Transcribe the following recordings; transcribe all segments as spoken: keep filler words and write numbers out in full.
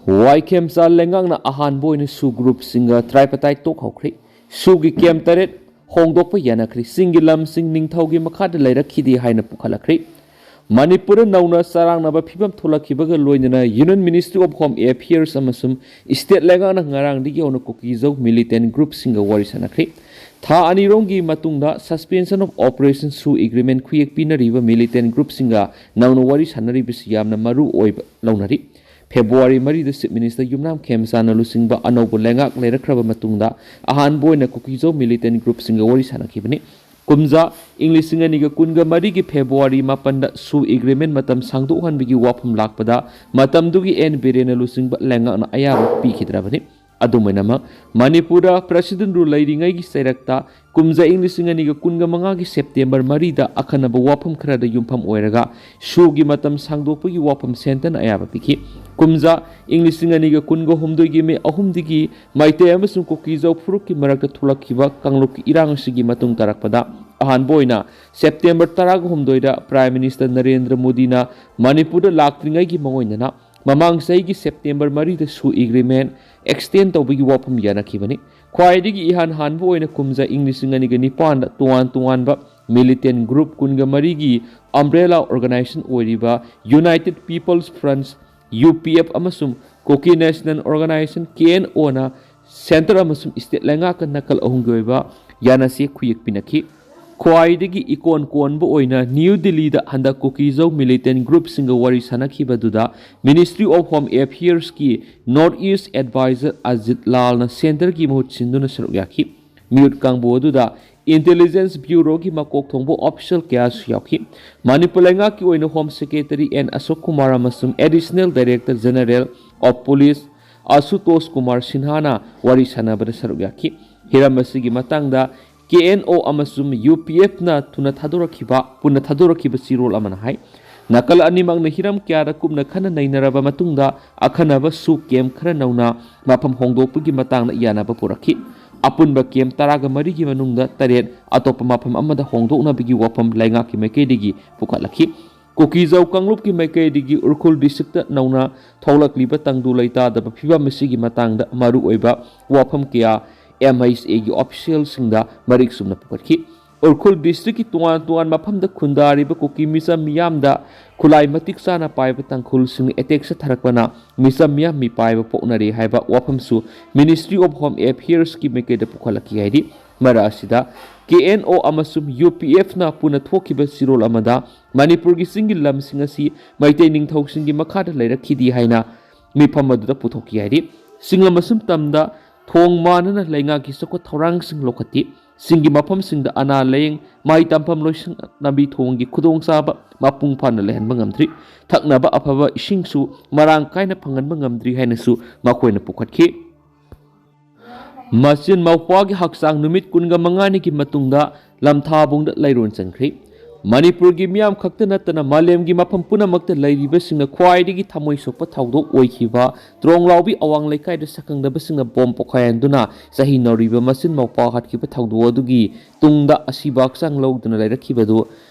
ꯋꯥꯏ ꯈꯦꯝꯆꯥꯟ ꯂꯩꯉꯥꯛꯅ ꯑꯍꯥꯟꯕ ꯑꯣꯏꯅ ꯁꯨ ꯒ꯭ꯔꯨꯞꯁꯤꯡꯒ ꯇ꯭ꯔꯥꯏꯄꯇꯥꯏ ꯇꯣꯛꯍꯧꯈ꯭ꯔꯦ꯫ ꯁꯨꯒꯤ ꯀꯦꯝ ꯇꯔꯦꯠ ꯍꯣꯡꯗꯣꯛꯄ ꯌꯥꯅꯈ꯭ꯔꯦ꯫ ꯆꯤꯡꯒꯤ ꯂꯝꯁꯤꯡ ꯅꯤꯡꯊꯧꯒꯤ ꯃꯈꯥꯗ ꯂꯩꯔꯛꯈꯤꯗꯦ ꯍꯥꯏꯅ ꯄꯨꯈꯠꯂꯛꯈ꯭ꯔꯦ꯫ ꯃꯅꯤꯄꯨꯔꯗ ꯅꯧꯅ ꯆꯔꯥꯡꯅꯕ ꯐꯤꯕꯝ ꯊꯣꯛꯂꯛꯈꯤꯕꯒ ꯂꯣꯏꯅꯅ Union Ministry of Home Affairs ꯑꯃꯁꯨꯡ state ꯂꯩꯉꯥꯛꯅ ꯉꯔꯥꯡꯗꯒꯤ ꯍꯧꯅ ꯀꯨꯀꯤꯖꯧ militant groupꯁꯤꯡꯒ ꯋꯥꯔꯤ ꯁꯥꯟꯅꯈ꯭ꯔꯦ꯫ ꯊꯥ ꯑꯅꯤꯔꯣꯝꯒꯤ ꯃꯇꯨꯡꯗ Suspension of Operation ꯁꯨ agreement ꯈꯨꯌꯦꯛ ꯄꯤꯅꯔꯤꯕ militant groupꯁꯤꯡꯒ ꯅꯧꯅ ꯋꯥꯔꯤ ꯁꯥꯟꯅꯔꯤꯕꯁꯤ ꯌꯥꯝꯅ ꯃꯔꯨ ꯑꯣꯏꯕ ꯂꯧꯅꯔꯤ꯫ ꯐꯦꯕ꯭ꯔꯨꯋꯥꯔꯤ ꯃꯔꯤꯗ Chief Minister ꯌꯨꯝꯅꯥꯝ ꯈꯦꯝꯆꯥꯟꯅ ꯂꯨꯆꯤꯡꯕ ꯑꯅꯧꯕ ꯂꯩꯉꯥꯛ ꯂꯩꯔꯛꯈ꯭ꯔꯕ ꯃꯇꯨꯡꯗ ꯑꯍꯥꯟꯕ ꯑꯣꯏꯅ ꯀꯨꯀꯤꯖꯧ militant groupꯁꯤꯡꯒ ꯋꯥꯔꯤ ꯁꯥꯟꯅꯈꯤꯕꯅꯤ꯫ ꯀꯨꯝꯖꯥ ꯏꯪ ꯂꯤꯁꯤꯡ ꯑꯅꯤꯒ ꯀꯨꯟꯒ ꯃꯔꯤꯒꯤ ꯐꯦꯕ꯭ꯔꯨꯋꯥꯔꯤ ꯃꯥꯄꯟꯗ ꯁꯨ agreement ꯃꯇꯝ ꯁꯥꯡꯗꯣꯛꯍꯟꯕꯒꯤ ꯋꯥꯐꯝ ꯂꯥꯛꯄꯗ ꯃꯇꯝꯗꯨꯒꯤ ꯑꯦꯟ ꯕꯤꯔꯦꯟꯅ ꯂꯨꯆꯤꯡꯕ ꯂꯩꯉꯥꯛꯅ ꯑꯌꯥꯕ ꯄꯤꯈꯤꯗ꯭ꯔꯕꯅꯤ꯫ ꯑꯗꯨꯝ ꯑꯣꯏꯅꯃꯛ, ꯃꯅꯤꯄꯨꯔꯗ President Rule ꯂꯩꯔꯤꯉꯩꯒꯤ ꯆꯩꯔꯛꯇ ꯀꯨꯝꯖꯥ ꯏꯪ ꯂꯤꯁꯤꯡ ꯑꯅꯤꯒ ꯀꯨꯟꯒ ꯃꯉꯥꯒꯤ ꯁꯦꯞꯇꯦꯝꯕꯔ ꯃꯔꯤꯗ ꯑꯈꯟꯅꯕ ꯋꯥꯐꯝ ꯈꯔꯗ ꯌꯨꯝꯐꯝ ꯑꯣꯏꯔꯒ ꯁꯨꯒꯤ ꯃꯇꯝ ꯁꯥꯡꯗꯣꯛꯄꯒꯤ ꯋꯥꯐꯝ centreꯅ ꯑꯌꯥꯕ ꯄꯤꯈꯤ꯫ ꯀꯨꯝꯖꯥ ꯏꯪ ꯂꯤꯁꯤꯡ ꯑꯅꯤꯒ ꯀꯨꯟꯒ ꯍꯨꯝꯗꯣꯏꯒꯤ ꯃꯦ ꯑꯍꯨꯝꯗꯒꯤ ꯃꯩꯇꯩ ꯑꯃꯁꯨꯡ ꯀꯨꯀꯤꯖꯧ ꯐꯨꯔꯨꯞꯀꯤ ꯃꯔꯛꯇ ꯊꯣꯛꯂꯛꯈꯤꯕ ꯀꯥꯡꯂꯨꯞꯀꯤ ꯏꯔꯥꯡ ꯑꯁꯤꯒꯤ ꯃꯇꯨꯡ ꯇꯥꯔꯛꯄꯗ ꯑꯍꯥꯟꯕ ꯑꯣꯏꯅ ꯁꯦꯞꯇꯦꯝꯕꯔ ꯇꯔꯥꯍꯨꯝꯗꯣꯏꯗ Prime Minister ꯅꯔꯦꯟꯗ꯭ꯔ ꯃꯣꯗꯤꯅ ꯃꯅꯤꯄꯨꯔꯗ ꯂꯥꯛꯇ꯭ꯔꯤꯉꯩꯒꯤ ꯃꯉꯣꯏꯅꯅ ꯃꯃꯥꯡ ꯆꯍꯤꯒꯤ ꯁꯦꯞꯇꯦꯝꯕꯔ ꯃꯔꯤꯗ ꯁꯨ agreement extend ꯇꯧꯕꯒꯤ ꯋꯥꯐꯝ ꯌꯥꯅꯈꯤꯕꯅꯤ꯫ ꯈ꯭ꯋꯥꯏꯗꯒꯤ ꯏꯍꯥꯟ ꯍꯥꯟꯕ ꯑꯣꯏꯅ ꯀꯨꯝꯖꯥ ꯏꯪ ꯂꯤꯁꯤꯡ ꯑꯅꯤꯒ ꯅꯤꯄꯥꯟꯗ ꯇꯣꯉꯥꯟ ꯇꯣꯉꯥꯟꯕ militant group ꯀꯨꯟꯒ ꯃꯔꯤꯒꯤ umbrella organization ꯑꯣꯏꯔꯤꯕ United People's Front, UPF, ꯑꯃꯁꯨꯡ Kuki National Organization, KNOꯅ centre ꯑꯃꯁꯨꯡ state ꯂꯩꯉꯥꯛꯀ ꯅꯥꯀꯜ ꯑꯍꯨꯝꯒꯤ ꯑꯣꯏꯕ ꯌꯥꯅꯆꯦ ꯈꯨꯌꯦꯛ ꯄꯤꯅꯈꯤ꯫ ꯈ꯭ꯋꯥꯏꯗꯒꯤ ꯏꯀꯣꯟ ꯀꯣꯟꯕ ꯑꯣꯏꯅ ꯅ꯭ꯌꯨ ꯗꯤꯜꯂꯤꯗ ꯍꯟꯗꯛ ꯀꯨꯀꯤꯖꯧ militant groupꯁꯤꯡꯒ ꯋꯥꯔꯤ ꯁꯥꯟꯅꯈꯤꯕꯗꯨꯗ Ministry of Home Affairsꯀꯤ North East Advisor Ajit ꯂꯥꯜꯅ centreꯒꯤ ꯃꯍꯨꯠ ꯁꯤꯟꯗꯨꯅ ꯁꯔꯨꯛ ꯌꯥꯈꯤ꯫ ꯃꯤꯍꯨꯠ ꯀꯥꯡꯕꯨ ꯑꯗꯨꯗ Intelligence Bureauꯒꯤ ꯃꯀꯣꯛ ꯊꯣꯡꯕ official ꯀꯌꯥꯁꯨ ꯌꯥꯎꯈꯤ꯫ ꯃꯅꯤꯄꯨꯔ ꯂꯩꯉꯥꯛꯀꯤ ꯑꯣꯏꯅ Home Secretary ꯑꯦꯟ ꯑꯁꯣꯛ ꯀꯨꯃꯥꯔ ꯑꯃꯁꯨꯡ Additional Director General of Police ꯑꯁꯨꯇꯣꯁ Kumar ꯁꯤꯟꯍꯥꯅ ꯋꯥꯔꯤ ꯁꯥꯟꯅꯕꯗ ꯁꯔꯨꯛ ꯌꯥꯈꯤ꯫ ꯍꯤꯔꯝ ꯑꯁꯤꯒꯤ ꯃꯇꯥꯡꯗ KNO ꯑꯃꯁꯨꯡ UPFꯅ ꯊꯨꯅ ꯊꯥꯗꯣꯔꯛꯈꯤꯕ, ꯄꯨꯟꯅ ꯊꯥꯗꯣꯔꯛꯈꯤꯕ ꯆꯦꯔꯣꯜ ꯑꯃꯅ ꯍꯥꯏ, ꯅꯥꯀꯜ ꯑꯅꯤꯃꯛꯅ ꯍꯤꯔꯝ ꯀꯌꯥꯗ ꯀꯨꯞꯅ ꯈꯟꯅ ꯅꯩꯅꯔꯕ ꯃꯇꯨꯡꯗ ꯑꯈꯟꯅꯕ ꯁꯨ ꯀꯦꯝ ꯈꯔ ꯅꯧꯅ ꯃꯐꯝ ꯍꯣꯡꯗꯣꯛꯄꯒꯤ ꯃꯇꯥꯡꯗ ꯌꯥꯅꯕ ꯄꯨꯔꯛꯈꯤ꯫ ꯑꯄꯨꯟꯕ ꯀꯦꯝ ꯇꯔꯥꯒ ꯃꯔꯤꯒꯤ ꯃꯅꯨꯡꯗ ꯇꯔꯦꯠ ꯑꯇꯣꯞꯄ ꯃꯐꯝ ꯑꯃꯗ ꯍꯣꯡꯗꯣꯛꯅꯕꯒꯤ ꯋꯥꯐꯝ ꯂꯩꯉꯥꯛꯀꯤ ꯃꯥꯏꯀꯩꯗꯒꯤ ꯄꯨꯈꯠꯂꯛꯈꯤ꯫ ꯀꯨꯀꯤꯖꯧ ꯀꯥꯡꯂꯨꯞꯀꯤ ꯃꯥꯏꯀꯩꯗꯒꯤ ꯎꯈ꯭ꯔꯨꯜ ꯗꯤꯁꯇ꯭ꯔꯤꯛꯇ ꯅꯧꯅ ꯊꯣꯛꯂꯛꯂꯤꯕ ꯇꯪꯗꯨ ꯂꯩꯇꯥꯗꯕ ꯐꯤꯕꯝ ꯑꯁꯤꯒꯤ ꯃꯇꯥꯡꯗ ꯃꯔꯨꯑꯣꯏꯕ ꯋꯥꯐꯝ ꯀꯌꯥ ꯑꯦꯝ ꯑꯩꯆ ꯑꯦꯒꯤ ꯑꯣꯐꯤꯁꯤꯌꯦꯜꯁꯤꯡꯗ ꯃꯔꯤꯛ ꯆꯨꯝꯅ ꯄꯨꯈꯠꯈꯤ꯫ ꯎꯈ꯭ꯔꯨꯜ ꯗꯤꯁꯇ꯭ꯔꯤꯛꯀꯤ ꯇꯣꯉꯥꯟ ꯇꯣꯉꯥꯟ ꯃꯐꯝꯗ ꯈꯨꯟꯗꯥꯔꯤꯕ ꯀꯨꯀꯤ ꯃꯤꯆꯝ ꯃꯤꯌꯥꯝꯗ ꯈꯨꯠꯂꯥꯏ ꯃꯇꯤꯛ ꯆꯥꯅ ꯄꯥꯏꯕ ꯇꯥꯡꯈꯨꯜꯁꯤꯡꯅ ꯑꯦꯇꯦꯛ ꯆꯠꯊꯔꯛꯄꯅ ꯃꯤꯆꯝ ꯃꯤꯌꯥꯝ ꯃꯤꯄꯥꯏꯕ ꯄꯣꯛꯅꯔꯦ ꯍꯥꯏꯕ ꯋꯥꯐꯝꯁꯨ Ministry of Home Affairsꯀꯤ ꯃꯥꯏꯀꯩꯗ ꯄꯨꯈꯠꯂꯛꯈꯤ ꯍꯥꯏꯔꯤ꯫ ꯃꯔꯛ ꯑꯁꯤꯗ ꯀꯦ ꯑꯦꯟ ꯑꯣ ꯑꯃꯁꯨꯡ ꯌꯨ ꯄꯤ ꯑꯦꯐꯅ ꯄꯨꯟꯅ ꯊꯣꯛꯈꯤꯕ ꯆꯤꯔꯣꯜ ꯑꯃꯗ ꯃꯅꯤꯄꯨꯔꯒꯤ ꯆꯤꯡꯒꯤ ꯂꯝꯁꯤꯡ ꯑꯁꯤ ꯃꯩꯇꯩ ꯅꯤꯡꯊꯧꯁꯤꯡꯒꯤ ꯃꯈꯥꯗ ꯂꯩꯔꯛꯈꯤꯗꯦ ꯍꯥꯏꯅ ꯃꯤꯐꯝ ꯑꯗꯨꯗ ꯄꯨꯊꯣꯛꯈꯤ ꯍꯥꯏꯔꯤ꯫ ꯆꯤꯡ ꯑꯃꯁꯨꯡ ꯇꯝꯗ ꯊꯣꯡ ꯃꯥꯟꯅꯅ ꯂꯩꯉꯥꯛꯀꯤ ꯆꯥꯎꯈꯠ ꯊꯧꯔꯥꯡꯁꯤꯡ ꯂꯧꯈꯠꯈꯤ꯫ ꯆꯤꯡꯒꯤ ꯃꯐꯝꯁꯤꯡꯗ ꯑꯅꯥ ꯂꯥꯌꯦꯡ, ꯃꯍꯩ ꯇꯝꯐꯝ, ꯂꯣꯏꯁꯪ, ꯂꯝꯕꯤ ꯊꯣꯡꯒꯤ ꯈꯨꯗꯣꯡꯆꯥꯕ ꯃꯄꯨꯡ ꯐꯥꯅ ꯂꯩꯍꯟꯕ ꯉꯝꯗ꯭ꯔꯤ꯫ ꯊꯛꯅꯕ ꯑꯐꯕ ꯏꯁꯤꯡꯁꯨ ꯃꯔꯥꯡ ꯀꯥꯏꯅ ꯐꯪꯍꯟꯕ ꯉꯝꯗ꯭ꯔꯤ ꯍꯥꯏꯅꯁꯨ ꯃꯈꯣꯏꯅ ꯄꯨꯈꯠꯈꯤ꯫ ꯃꯆꯤꯟ ꯃꯧꯄ꯭ꯋꯥꯒꯤ ꯍꯛꯆꯥꯡ ꯅꯨꯃꯤꯠ ꯀꯨꯟꯒ ꯃꯉꯥꯅꯤꯒꯤ ꯃꯇꯨꯡꯗ ꯂꯝꯊꯥꯕꯨꯡꯗ ꯂꯩꯔꯣꯟ ꯆꯟꯈ꯭ꯔꯤ꯫ ꯃꯅꯤꯄꯨꯔꯒꯤ ꯃꯤꯌꯥꯝ ꯈꯛꯇ ꯅꯠꯇꯅ ꯃꯥꯂꯦꯝꯒꯤ ꯃꯐꯝ ꯄꯨꯝꯅꯃꯛꯇ ꯂꯩꯔꯤꯕꯁꯤꯡꯅ ꯈ꯭ꯋꯥꯏꯗꯒꯤ ꯊꯃꯣꯏ ꯁꯣꯛꯄ ꯊꯧꯗꯣꯛ ꯑꯣꯏꯈꯤꯕ ꯇ꯭ꯔꯣꯡꯂꯥꯎꯕꯤ ꯑꯋꯥꯡ ꯂꯩꯀꯥꯏꯗ ꯁꯛꯈꯪꯗꯕꯁꯤꯡꯅ ꯕꯣꯝ ꯄꯣꯈꯥꯏꯍꯟꯗꯨꯅ ꯆꯍꯤ ꯅꯧꯔꯤꯕ ꯃꯆꯤꯟ ꯃꯧꯄ꯭ꯋꯥ ꯍꯥꯠꯈꯤꯕ ꯊꯧꯗꯣꯛ ꯑꯗꯨꯒꯤ ꯇꯨꯡꯗ ꯑꯁꯤꯕ ꯍꯛꯆꯥꯡ ꯂꯧꯗꯨꯅ ꯂꯩꯔꯛꯈꯤꯕꯗꯨ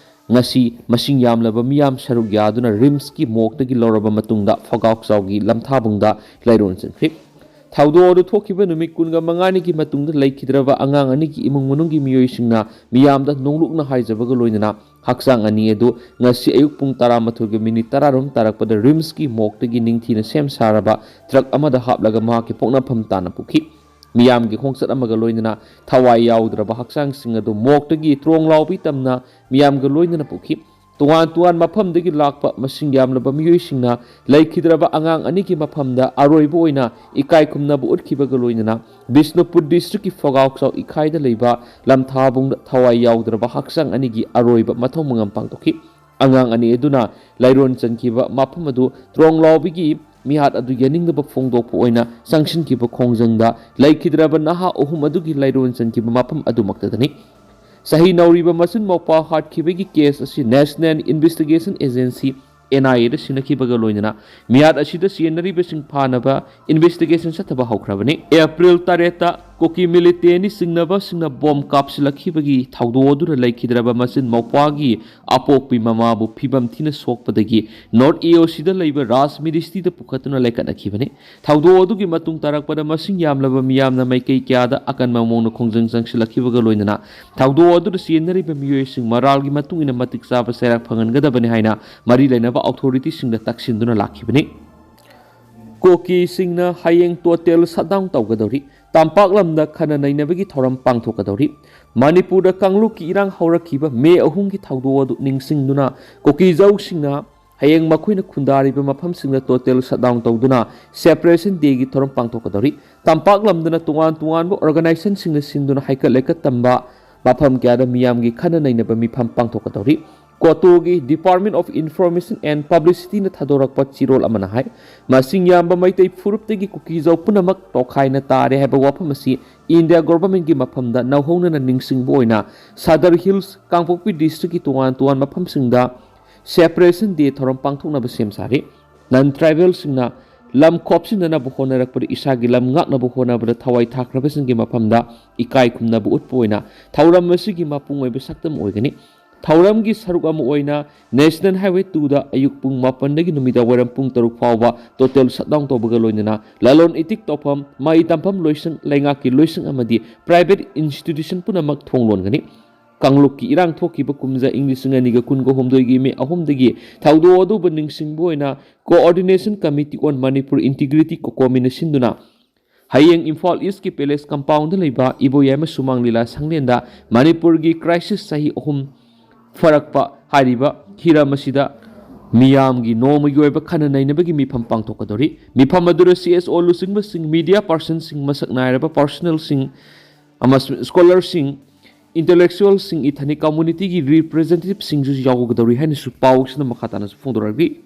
ꯉꯁꯤ ꯃꯁꯤꯡ ꯌꯥꯝꯂꯕ ꯃꯤꯌꯥꯝ ꯁꯔꯨꯛ ꯌꯥꯗꯨꯅ ꯔꯤꯝꯁꯀꯤ ꯃꯣꯔꯒꯇꯒꯤ ꯂꯧꯔꯕ ꯃꯇꯨꯡꯗ ꯐꯒꯥꯎꯆꯥꯎꯒꯤ ꯂꯝꯊꯥꯕꯨꯡꯗ ꯂꯩꯔꯣꯟ ꯆꯟꯈ꯭ꯔꯤ꯫ ꯊꯧꯗꯣꯛ ꯑꯗꯨ ꯊꯣꯛꯈꯤꯕ ꯅꯨꯃꯤꯠ ꯀꯨꯟꯒ ꯃꯉꯥꯅꯤꯒꯤ ꯃꯇꯨꯡꯗ ꯂꯩꯈꯤꯗ꯭ꯔꯕ ꯑꯉꯥꯡ ꯑꯅꯤꯒꯤ ꯏꯃꯨꯡ ꯃꯅꯨꯡꯒꯤ ꯃꯤꯑꯣꯏꯁꯤꯡꯅ ꯃꯤꯌꯥꯝꯗ ꯅꯣꯡꯂꯨꯛꯅ ꯍꯥꯏꯖꯕꯒ ꯂꯣꯏꯅꯅ ꯍꯛꯆꯥꯡ ꯑꯅꯤ ꯑꯗꯨ ꯉꯁꯤ ꯑꯌꯨꯛ ꯄꯨꯡ ꯇꯔꯥꯃꯥꯊꯣꯏꯒ ꯃꯤꯅꯤꯠ ꯇꯔꯥꯔꯣꯝ ꯇꯥꯔꯛꯄꯗ ꯔꯤꯝꯁꯀꯤ ꯃꯣꯔꯒꯇꯒꯤ ꯅꯤꯡꯊꯤꯅ ꯁꯦꯝ ꯁꯥꯔꯕ ꯇ꯭ꯔꯛ ꯑꯃꯗ ꯍꯥꯞꯂꯒ ꯃꯍꯥꯛꯀꯤ ꯄꯣꯛꯅꯐꯝ ꯇꯥꯟꯅ ꯄꯨꯈꯤ꯫ ꯃꯤꯌꯥꯝꯒꯤ ꯈꯣꯡꯆꯠ ꯑꯃꯒ ꯂꯣꯏꯅꯅ ꯊꯋꯥꯏ ꯌꯥꯎꯗ꯭ꯔꯕ ꯍꯛꯆꯥꯡꯁꯤꯡ ꯑꯗꯨ ꯃꯣꯔꯒꯇꯒꯤ ꯇ꯭ꯔꯣꯡꯂꯥꯎꯕꯤ ꯇꯝꯅ ꯃꯤꯌꯥꯝꯒ ꯂꯣꯏꯅꯅ ꯄꯨꯈꯤ꯫ ꯇꯣꯉꯥꯟ ꯇꯣꯉꯥꯟ ꯃꯐꯝꯗꯒꯤ ꯂꯥꯛꯄ ꯃꯁꯤꯡ ꯌꯥꯝꯂꯕ ꯃꯤꯑꯣꯏꯁꯤꯡꯅ ꯂꯩꯈꯤꯗ꯭ꯔꯕ ꯑꯉꯥꯡ ꯑꯅꯤꯒꯤ ꯃꯐꯝꯗ ꯑꯔꯣꯏꯕ ꯑꯣꯏꯅ ꯏꯀꯥꯏ ꯈꯨꯝꯅꯕ ꯎꯠꯈꯤꯕꯒ ꯂꯣꯏꯅꯅ ꯕꯤꯁꯅꯨꯄꯨꯔ ꯗꯤꯁꯇ꯭ꯔꯤꯛꯀꯤ ꯐꯒꯥꯎꯆꯥꯎ ꯏꯀꯥꯏꯗ ꯂꯩꯕ ꯂꯝꯊꯥꯕꯨꯡꯗ ꯊꯋꯥꯏ ꯌꯥꯎꯗ꯭ꯔꯕ ꯍꯛꯆꯥꯡ ꯑꯅꯤꯒꯤ ꯑꯔꯣꯏꯕ ꯃꯊꯧ ꯃꯉꯝ ꯄꯥꯡꯊꯣꯛꯈꯤ꯫ ꯑꯉꯥꯡ ꯑꯅꯤ ꯑꯗꯨꯅ ꯂꯩꯔꯣꯟ ꯆꯟꯈꯤꯕ ꯃꯐꯝ ꯑꯗꯨ ꯇ꯭ꯔꯣꯡꯂꯥꯎꯕꯤꯒꯤ ꯃꯤꯍꯥꯠ ꯑꯗꯨ ꯌꯥꯅꯤꯡꯗꯕ ꯐꯣꯡꯗꯣꯛꯄ ꯑꯣꯏꯅ ꯆꯪꯁꯤꯟꯈꯤꯕ ꯈꯣꯡꯖꯪꯗ ꯂꯩꯈꯤꯗ꯭ꯔꯕ ꯅꯍꯥ ꯑꯍꯨꯝ ꯑꯗꯨꯒꯤ ꯂꯩꯔꯣꯟ ꯆꯟꯈꯤꯕ ꯃꯐꯝ ꯑꯗꯨꯃꯛꯇꯗꯅꯤ꯫ ꯆꯍꯤ ꯅꯧꯔꯤꯕ ꯃꯆꯤꯟ ꯃꯧꯄ꯭ꯋꯥ ꯍꯥꯠꯈꯤꯕꯒꯤ ꯀꯦꯁ ꯑꯁꯤ National Investigation Agency, N I A ꯗ ꯁꯤꯟꯅꯈꯤꯕꯒ ꯂꯣꯏꯅꯅ ꯃꯤꯍꯥꯠ ꯑꯁꯤꯗ ꯆꯦꯟꯅꯔꯤꯕꯁꯤꯡ ꯐꯥꯅꯕ ꯏꯟꯚꯦꯁꯇꯤꯒꯦꯁꯟ ꯆꯠꯊꯕ ꯍꯧꯈ꯭ꯔꯕꯅꯤ꯫ ꯑꯦꯄ꯭ꯔꯤꯜ ꯇꯔꯦꯠꯇ ꯀꯨꯀꯤ ꯃꯤꯂꯤꯇꯦꯟꯅꯤ ꯆꯤꯡꯅꯕꯁꯤꯡꯅ ꯕꯣꯝ ꯀꯥꯞꯁꯤꯜꯂꯛꯈꯤꯕꯒꯤ ꯊꯧꯗꯣꯛ ꯑꯗꯨꯗ ꯂꯩꯈꯤꯗ꯭ꯔꯕ ꯃꯆꯤꯟ ꯃꯧꯄ꯭ꯋꯥꯒꯤ ꯑꯄꯣꯛꯄꯤ ꯃꯃꯥꯕꯨ ꯐꯤꯕꯝ ꯊꯤꯅ ꯁꯣꯛꯄꯗꯒꯤ ꯅꯣꯔꯠ ꯑꯦ ꯑꯣ ꯁꯤꯗ ꯂꯩꯕ ꯔꯥꯖ ꯃꯤꯅꯤꯁꯇ꯭ꯔꯤꯗ ꯄꯨꯈꯠꯇꯨꯅ ꯂꯩꯈꯠꯅꯈꯤꯕꯅꯤ꯫ ꯊꯧꯗꯣꯛ ꯑꯗꯨꯒꯤ ꯃꯇꯨꯡ ꯇꯥꯔꯛꯄꯗ ꯃꯁꯤꯡ ꯌꯥꯝꯂꯕ ꯃꯤꯌꯥꯝꯅ ꯃꯥꯏꯀꯩ ꯀꯌꯥꯗ ꯑꯀꯟꯕ ꯃꯑꯣꯡꯗ ꯈꯣꯡꯖꯪ ꯆꯪꯁꯤꯜꯂꯛꯈꯤꯕꯒ ꯂꯣꯏꯅꯅ ꯊꯧꯗꯣꯛ ꯑꯗꯨꯗ ꯆꯦꯟꯅꯔꯤꯕ ꯃꯤꯑꯣꯏꯁꯤꯡ ꯃꯔꯥꯜꯒꯤ ꯃꯇꯨꯡ ꯏꯟꯅ ꯃꯇꯤꯛ ꯆꯥꯕ ꯆꯩꯔꯥꯛ ꯐꯪꯍꯟꯒꯗꯕꯅꯤ ꯍꯥꯏꯅ ꯃꯔꯤ ꯂꯩꯅꯕ ꯑꯣꯊꯣꯔꯤꯇꯤꯁꯤꯡꯗ ꯇꯛꯁꯤꯟꯗꯨꯅ ꯂꯥꯛꯈꯤꯕꯅꯤ꯫ ꯀꯨꯀꯤꯁꯤꯡꯅ ꯍꯌꯦꯡ ꯇꯣꯇꯦꯜ ꯁꯠꯗꯥꯎꯟ ꯇꯧꯒꯗꯧꯔꯤ꯫ ꯇꯝꯄꯥꯛ ꯂꯝꯗ ꯈꯟꯅ ꯅꯩꯅꯕꯒꯤ ꯊꯧꯔꯝ ꯄꯥꯡꯊꯣꯛꯀꯗꯧꯔꯤ꯫ ꯃꯅꯤꯄꯨꯔꯗ ꯀꯥꯡꯂꯨꯞꯀꯤ ꯏꯔꯥꯡ ꯍꯧꯔꯛꯈꯤꯕ ꯃꯦ ꯑꯍꯨꯝꯒꯤ ꯊꯧꯗꯣꯛ ꯑꯗꯨ ꯅꯤꯡꯁꯤꯡꯗꯨꯅ ꯀꯨꯀꯤꯖꯧꯁꯤꯡꯅ ꯍꯌꯦꯡ ꯃꯈꯣꯏꯅ ꯈꯨꯟꯗꯥꯔꯤꯕ ꯃꯐꯝꯁꯤꯡꯗ ꯇꯣꯇꯦꯜ ꯁꯠꯗꯥꯎꯟ ꯇꯧꯗꯨꯅ ꯁꯦꯄꯔꯦꯁꯟ ꯗꯦꯒꯤ ꯊꯧꯔꯝ ꯄꯥꯡꯊꯣꯛꯀꯗꯧꯔꯤ꯫ ꯇꯝꯄꯥꯛ ꯂꯝꯗꯅ ꯇꯣꯉꯥꯟ ꯇꯣꯉꯥꯟꯕ ꯑꯣꯔꯒꯅꯥꯏꯖꯦꯁꯟꯁꯤꯡꯅ ꯁꯤꯟꯗꯨꯅ ꯍꯩꯀꯠ ꯂꯩꯀꯠ ꯇꯝꯕ ꯃꯐꯝ ꯀꯌꯥꯗ ꯃꯤꯌꯥꯝꯒꯤ ꯈꯟꯅ ꯅꯩꯅꯕ ꯃꯤꯐꯝ ꯄꯥꯡꯊꯣꯛꯀꯗꯧꯔꯤ꯫ ꯀꯣꯇꯣꯒꯤ Department of Information and Publicityꯅ ꯊꯥꯗꯣꯔꯛꯄ ꯆꯦꯔꯣꯜ ꯑꯃꯅ ꯍꯥꯏ, ꯃꯁꯤꯡ ꯌꯥꯝꯕ ꯃꯩꯇꯩ ꯐꯨꯔꯨꯞꯇꯒꯤ ꯀꯨꯀꯤꯖꯧ ꯄꯨꯝꯅꯃꯛ ꯇꯣꯈꯥꯏꯅ ꯇꯥꯔꯦ ꯍꯥꯏꯕ ꯋꯥꯐꯝ ꯑꯁꯤ ꯏꯟꯗꯤꯌꯥ ꯒꯣꯚꯔꯟꯃꯦꯟꯠꯀꯤ ꯃꯐꯝꯗ ꯅꯧꯍꯧꯅꯅ ꯅꯤꯡꯁꯤꯡꯕ ꯑꯣꯏꯅ ꯁꯗꯔ ꯍꯤꯜꯁ, ꯀꯥꯡꯄꯣꯛꯄꯤ ꯗꯤꯁꯇ꯭ꯔꯤꯛꯀꯤ ꯇꯣꯉꯥꯟ ꯇꯣꯉꯥꯟꯕ ꯃꯐꯝꯁꯤꯡꯗ ꯁꯦꯄꯔꯦꯁꯟ ꯗꯦ ꯊꯧꯔꯝ ꯄꯥꯡꯊꯣꯛꯅꯕ ꯁꯦꯝ ꯁꯥꯔꯤ꯫ ꯅꯟ ꯇ꯭ꯔꯥꯏꯕꯦꯜꯁꯤꯡꯅ ꯂꯝ ꯈꯣꯞꯁꯤꯟꯅꯅꯕ ꯍꯣꯠꯅꯔꯛꯄꯗ ꯏꯁꯥꯒꯤ ꯂꯝ ꯉꯥꯛꯅꯕ ꯍꯣꯠꯅꯕꯗ ꯊꯋꯥꯏ ꯊꯥꯈ꯭ꯔꯕꯁꯤꯡꯒꯤ ꯃꯐꯝꯗ ꯏꯀꯥꯏ ꯈꯨꯝꯅꯕ ꯎꯠꯄ ꯑꯣꯏꯅ ꯊꯧꯔꯝ ꯑꯁꯤꯒꯤ ꯃꯄꯨꯡ ꯑꯣꯏꯕ ꯁꯛꯇꯝ ꯑꯣꯏꯒꯅꯤ꯫ ꯊꯧꯔꯝꯒꯤ ꯁꯔꯨꯛ ꯑꯃ ꯑꯣꯏꯅ ꯅꯦꯁꯅꯦꯜ ꯍꯥꯏꯋꯦ ꯇꯨꯗ ꯑꯌꯨꯛ ꯄꯨꯡ ꯃꯥꯄꯟꯗꯒꯤ ꯅꯨꯃꯤꯗꯥꯡ ꯋꯥꯏꯔꯝ ꯄꯨꯡ ꯇꯔꯨꯛ ꯐꯥꯎꯕ ꯇꯣꯇꯦꯜ ꯁꯠꯗꯥꯎꯟ ꯇꯧꯕꯒ ꯂꯣꯏꯅꯅ ꯂꯂꯣꯟ ꯏꯇꯤꯛ ꯇꯧꯐꯝ, ꯃꯍꯩ ꯇꯝꯐꯝ ꯂꯣꯏꯁꯪ, ꯂꯩꯉꯥꯛꯀꯤ ꯂꯣꯏꯁꯪ ꯑꯃꯗꯤ ꯄ꯭ꯔꯥꯏꯚꯦꯠ ꯏꯟꯁꯇꯤꯇ꯭ꯌꯨꯁꯟ ꯄꯨꯝꯅꯃꯛ ꯊꯣꯡ ꯂꯣꯟꯒꯅꯤ꯫ ꯀꯥꯡꯂꯨꯞꯀꯤ ꯏꯔꯥꯡ ꯊꯣꯛꯈꯤꯕ ꯀꯨꯝꯖꯥ ꯏꯪ ꯂꯤꯁꯤꯡ ꯑꯅꯤꯒ ꯀꯨꯟꯒ ꯍꯨꯝꯗꯣꯏꯒꯤ ꯃꯦ ꯑꯍꯨꯝꯗꯒꯤ ꯊꯧꯗꯣꯛ ꯑꯗꯨꯕꯨ ꯅꯤꯡꯁꯤꯡꯕ ꯑꯣꯏꯅ Coordination Committee on Manipur Integrity, ꯀꯣꯀꯣꯃꯤꯅ ꯁꯤꯟꯗꯨꯅ ꯍꯌꯦꯡ ꯏꯝꯐꯥꯜ ꯏꯁꯀꯤ ꯄꯦꯂꯦꯁ ꯀꯝꯄꯥꯎꯟꯗ ꯂꯩꯕ ꯏꯕꯣꯌꯥꯏꯃ ꯁꯨꯃꯥꯡ ꯂꯤꯂꯥ ꯁꯪꯂꯦꯟꯗ ꯃꯅꯤꯄꯨꯔꯒꯤ ꯀ꯭ꯔꯥꯏꯁꯤꯁ ꯆꯍꯤ ꯑꯍꯨꯝ ꯐꯔꯛꯄ ꯍꯥꯏꯔꯤꯕ ꯍꯤꯔꯝ ꯑꯁꯤꯗ ꯃꯤꯌꯥꯝꯒꯤ ꯅꯣꯡꯃꯒꯤ ꯑꯣꯏꯕ ꯈꯟꯅ ꯅꯩꯅꯕꯒꯤ ꯃꯤꯐꯝ ꯄꯥꯡꯊꯣꯛꯀꯗꯧꯔꯤ꯫ ꯃꯤꯐꯝ ꯑꯗꯨꯗ ꯁꯤ ꯑꯦꯁ ꯑꯣ ꯂꯨꯆꯤꯡꯕꯁꯤꯡ, ꯃꯤꯗꯤꯌꯥ ꯄꯥꯔꯁꯟꯁꯤꯡ, ꯃꯁꯛ ꯅꯥꯏꯔꯕ ꯄꯥꯔꯁꯣꯅꯦꯜꯁꯤꯡ ꯑꯃꯁꯨꯡ ꯁ꯭ꯀꯣꯂꯔꯁꯤꯡ, ꯏꯟꯇꯦꯂꯦꯛꯆꯨꯋꯦꯜꯁꯤꯡ, ꯏꯊꯅꯤꯛ ꯀꯝꯃꯨꯅꯤꯇꯤꯒꯤ ꯔꯤꯄ꯭ꯔꯖꯦꯟꯇꯦꯇꯤꯚꯁꯤꯡꯁꯨ ꯌꯥꯎꯒꯗꯧꯔꯤ ꯍꯥꯏꯅꯁꯨ ꯄꯥꯎꯁꯤꯅ ꯃꯈꯥ ꯇꯥꯅꯁꯨ ꯐꯣꯡꯗꯣꯔꯛꯂꯤ꯫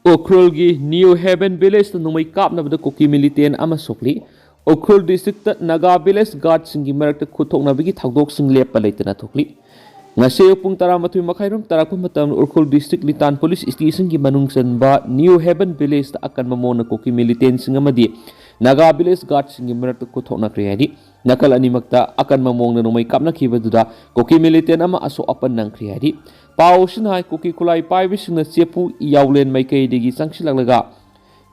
ꯎꯈ꯭ꯔꯨꯜꯒꯤ ꯅ꯭ꯌꯨ ꯍꯦꯚꯦꯟ ꯚꯤꯂꯦꯖꯇ ꯅꯣꯡꯃꯩ ꯀꯥꯞꯅꯕꯗ ꯀꯨꯀꯤ ꯃꯤꯂꯤꯇꯦꯟ ꯑꯃ ꯁꯣꯛꯂꯤ꯫ ꯎꯈ꯭ꯔꯨꯜ ꯗꯤꯁꯇ꯭ꯔꯤꯛꯇ ꯅꯥꯒꯥ ꯚꯤꯂꯦꯖ ꯒꯥꯔꯗꯁꯤꯡꯒꯤ ꯃꯔꯛꯇ ꯈꯨꯠꯊꯣꯛꯅꯕꯒꯤ ꯊꯧꯗꯣꯛꯁꯤꯡ ꯂꯦꯞꯄ ꯂꯩꯇꯅ ꯊꯣꯛꯂꯤ꯫ ꯉꯁꯤ ꯑꯌꯨꯛ ꯄꯨꯡ ꯇꯔꯥꯃꯥꯊꯣꯏ ꯃꯈꯥꯏꯔꯣꯝ ꯇꯥꯔꯛꯄ ꯃꯇꯝꯗ ꯎꯈ꯭ꯔꯨꯜ ꯗꯤꯁꯇ꯭ꯔꯤꯛ ꯂꯤꯇꯥꯟ ꯄꯨꯂꯤꯁ ꯁ꯭ꯇꯦꯁꯟꯒꯤ ꯃꯅꯨꯡ ꯆꯟꯕ ꯅ꯭ꯌꯨ ꯍꯦꯚꯦꯟ ꯚꯤꯂꯦꯖꯇ ꯑꯀꯟꯕ ꯃꯑꯣꯡꯗ ꯀꯨꯀꯤ ꯃꯤꯂꯤꯇꯦꯟꯁꯤꯡ ꯑꯃꯗꯤ ꯅꯥꯒꯥ ꯚꯤꯂꯦꯖ ꯒꯥꯔꯗꯁꯤꯡꯒꯤ ꯃꯔꯛꯇ ꯈꯨꯠꯊꯣꯛꯅꯈ꯭ꯔꯦ ꯍꯥꯏꯔꯤ꯫ ꯅꯥꯀꯜ ꯑꯅꯤꯃꯛꯇ ꯑꯀꯟꯕ ꯃꯑꯣꯡꯗ ꯅꯣꯡꯃꯩ ꯀꯥꯞꯅꯈꯤꯕꯗꯨꯗ ꯀꯨꯀꯤ ꯃꯤꯂꯤꯇꯦꯟ ꯑꯃ ꯑꯁꯣꯛ ꯑꯄꯟ ꯅꯪꯈ꯭ꯔꯦ ꯍꯥꯏꯔꯤ꯫ ꯄꯥꯎ ꯑꯁꯤꯅ ꯍꯥꯏ, ꯀꯨꯀꯤ ꯈꯨꯠꯂꯥꯏ ꯄꯥꯏꯕꯁꯤꯡꯅ ꯆꯦꯄꯨ ꯌꯥꯎꯂꯦꯟ ꯃꯥꯏꯀꯩꯗꯒꯤ ꯆꯪꯁꯤꯜꯂꯛꯂꯒ